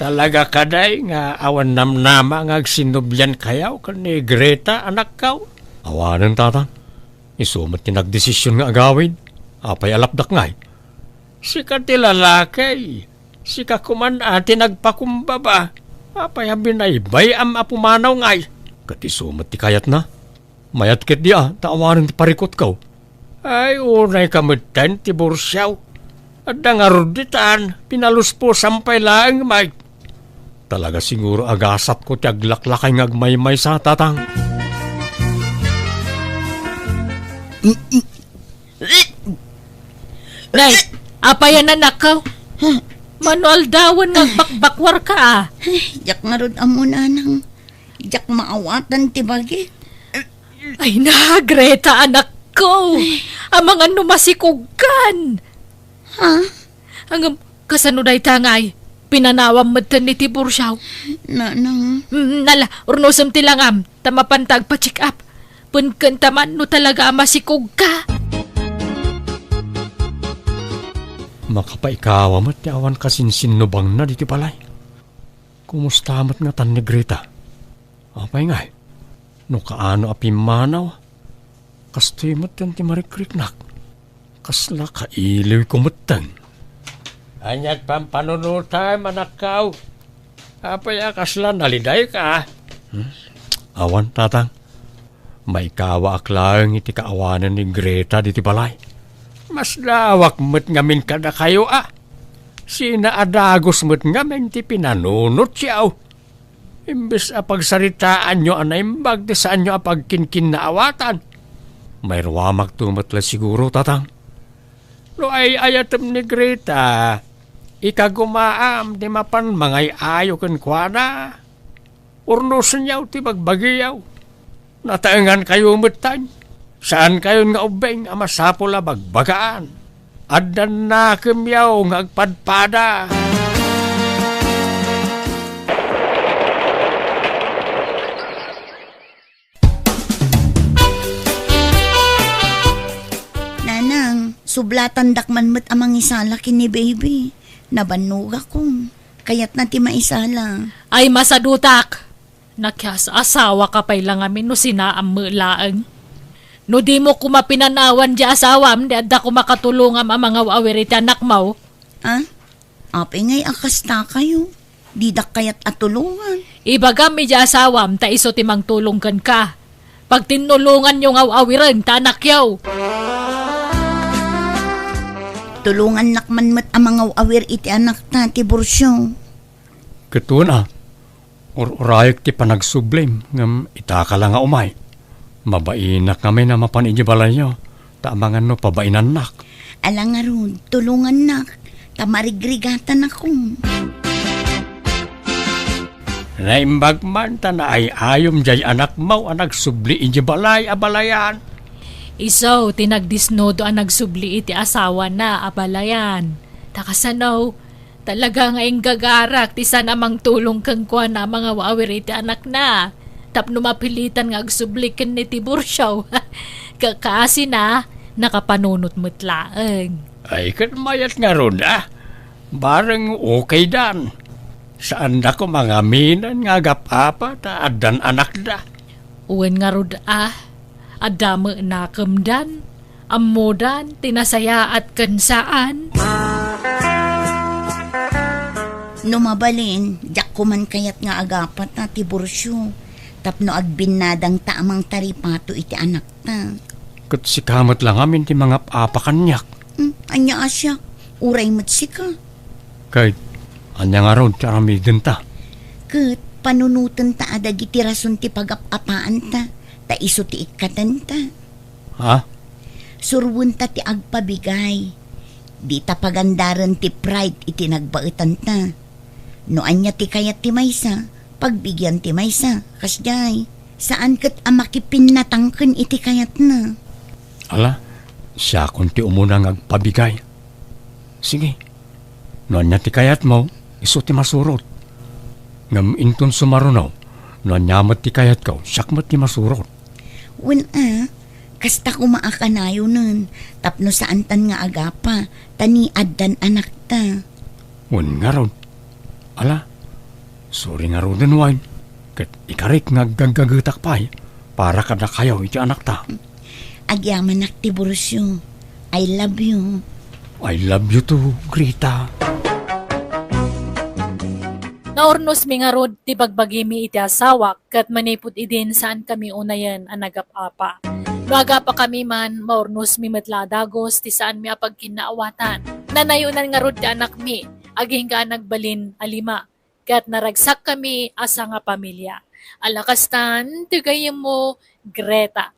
Talaga kadi nga awan namnama nga agsinnubliankayo ken ni Greta, anakko? Awanen, tatang. Isu met ti nagdesision nga agawid. Apay a lapdak ngay? Sika ti lalaki. Sika koman a ti nagpakumbaba. Apay a binaybay-am a pumanaw ngay? Ket isu met ti kayatna. Mayat ketdi a, ta awanen ti parikutko. Ay, unayka metten, Tiburcio. Adda ngarud ditan, pinaluspusam pay laeng, Mike. Talaga siguro a gasatko ti aglaklakay nga agmaymaysa, tatang. Nay, apayan, anakko? Mano aldawen nga agbakbakwarka, a? Ay, diak ngarud ammo, nanang. Diak maawatan ti bagi. Ay na, Greta, anakko! Amangan no masikogkan! Ha? Ngem, kasano dayta ngay? Pinanawam metten ni Tiburcio. Nanang. Mm, nala, urnosem ti langam, ta mapanta agpa-check up. Penken ta man no talaga a masikogka. Makapaikawa met ti awan kasinsinnubangna ditoy balay. Kumusta met ngatan ni Greta? Apay ngay? No kaano a pimmanaw, kastoy metten ti marikriknak. Kasla kailiwko metten. Ania't pampanunotam, anakko? Apay a kasla nalidayka? Hmm? Awan, tatang. Maikawaak laeng iti kaawanan ni Greta ditoy balay. Masdaawak met ngamin kadakayo, a. Sinaadagus met ngamin ti pinanunotyo. Imbes a pagsaritaanyo a naimbag ti saanyo a pagkinkinnaawatan, mairuamakto met la siguro, tatang. No ay-ayatem ni Greta, ikagumaam ti mapan mangay-ayo kenkuana. Urnosenyo ti bagbagiyo. Nataengankayo metten. Saankayon nga ubbing a masapul a bagbagaan. Adda nakemyo nga agpadpada. Nanang, sublatandak man met a mangisala ken ni Baby. Nabannogakon. Kayatna ti maisala. Ay, masadutak! Nakias-asawaka pay la ngamin no sinaam met laeng. No dimo koma pinanawan di asawam, di adda koma katulongam a mangaw-awir iti anakmo. Ah? Apay ngay a kastakayo? Didak kayat a tulongan. Ibagam iti asawam ta isu ti mangtulong kenka. Pagtinnulonganyo nga aw-awiren ta anakyo. Tulongannak man met a mangaw-awir iti anakta, Tiburcio. Ket wen a, ur-urayek ti panagsublim, ngem itaka la nga umay. Mabainak ngamin a mapan idiay balayyo. Ta amangan no pabainannak. Ala ngarud, tulongannak, ta marigrigatanakon. Naimbag man ta naay-ayom jay anakmo a nagsubli idiay balay a balayan. Isu ti nagdisnudo a nagsubli iti asawana a balayan. Ta kasano, talaga nga inggagarak ti saan a mangtulong kenkuana a mangawawir iti anakna. Tapno mapilitan nga agsubli ken ni Tiburcio. Kakasina, nakapanunot met laeng. Ay, ket mayat ngarud, a. Bareng okaydan. Saanda koma nga aminan nga agap-apa ta addan anakda. Wen ngarud, a. Adda met nakemdan. Ammodan ti nasayaat ken saan. No mabalin, diak koman kayat nga agapata, Tiburcio, tapno agbinnadangta a mangtaripato iti anakta. Ket sika met la ngamin ti mangap-apa kaniak. Hmm, ania a siak? Uray met sika. Ket ania ngarud ti aramidenta? Ket panunotenta a dagiti rason ti pagap-apaanta, ta isu ti ikkatenta. Ha? Surwenta ti agpabigay. Dita pagandaren ti pride iti nagbaetanta. No ania ti kayat ti maysa, pagbigian ti maysa. Kasdiay, saan ket a makipinnatangken iti kayatna. Ala, siakon ti umuna nga agpabigay. Sige, no ania ti kayatmo, isu ti masurot. Ngem inton sumaruno, no ania met ti kayatko, siak met ti masurot. Wen a, kasta koma a kanayonen, tapno saantan nga agapa, ta ni addan anakta. Wen ngarud. Ala, suri ngaruden wen, ket ikarik nga aggaggagetak pay para kadakayo iti anakta. Agyamanak, Tiburcio. I love you. I love you too, Grita. Naurnosmi ngarud ti bagbagimi iti asawak, ket manipud idin saankami unayen a nagap-apa. No agapakami man, maurnosmi met la a dagus ti saanmi a pagkinnaawatan. Nanayonan ngarud ti anakmi, agingga a nagbalin a lima, ket naragsakkami a sangapamilia. Ala kastan ti gayyemmo, Greta.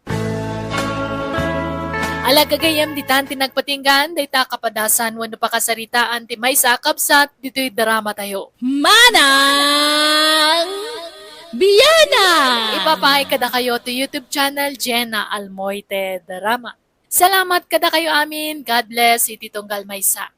Ala gagayyem, ditan ti nagpatinggan dayta a kapadasan wenno pakasaritaan ti maysa a kabsat ditoy dramatayo. Manang Biana! Ipapaay kadakayo ti YouTube channel Jenna Almoite Drama. Salamat kadakayo amin. God bless iti tunggal maysa.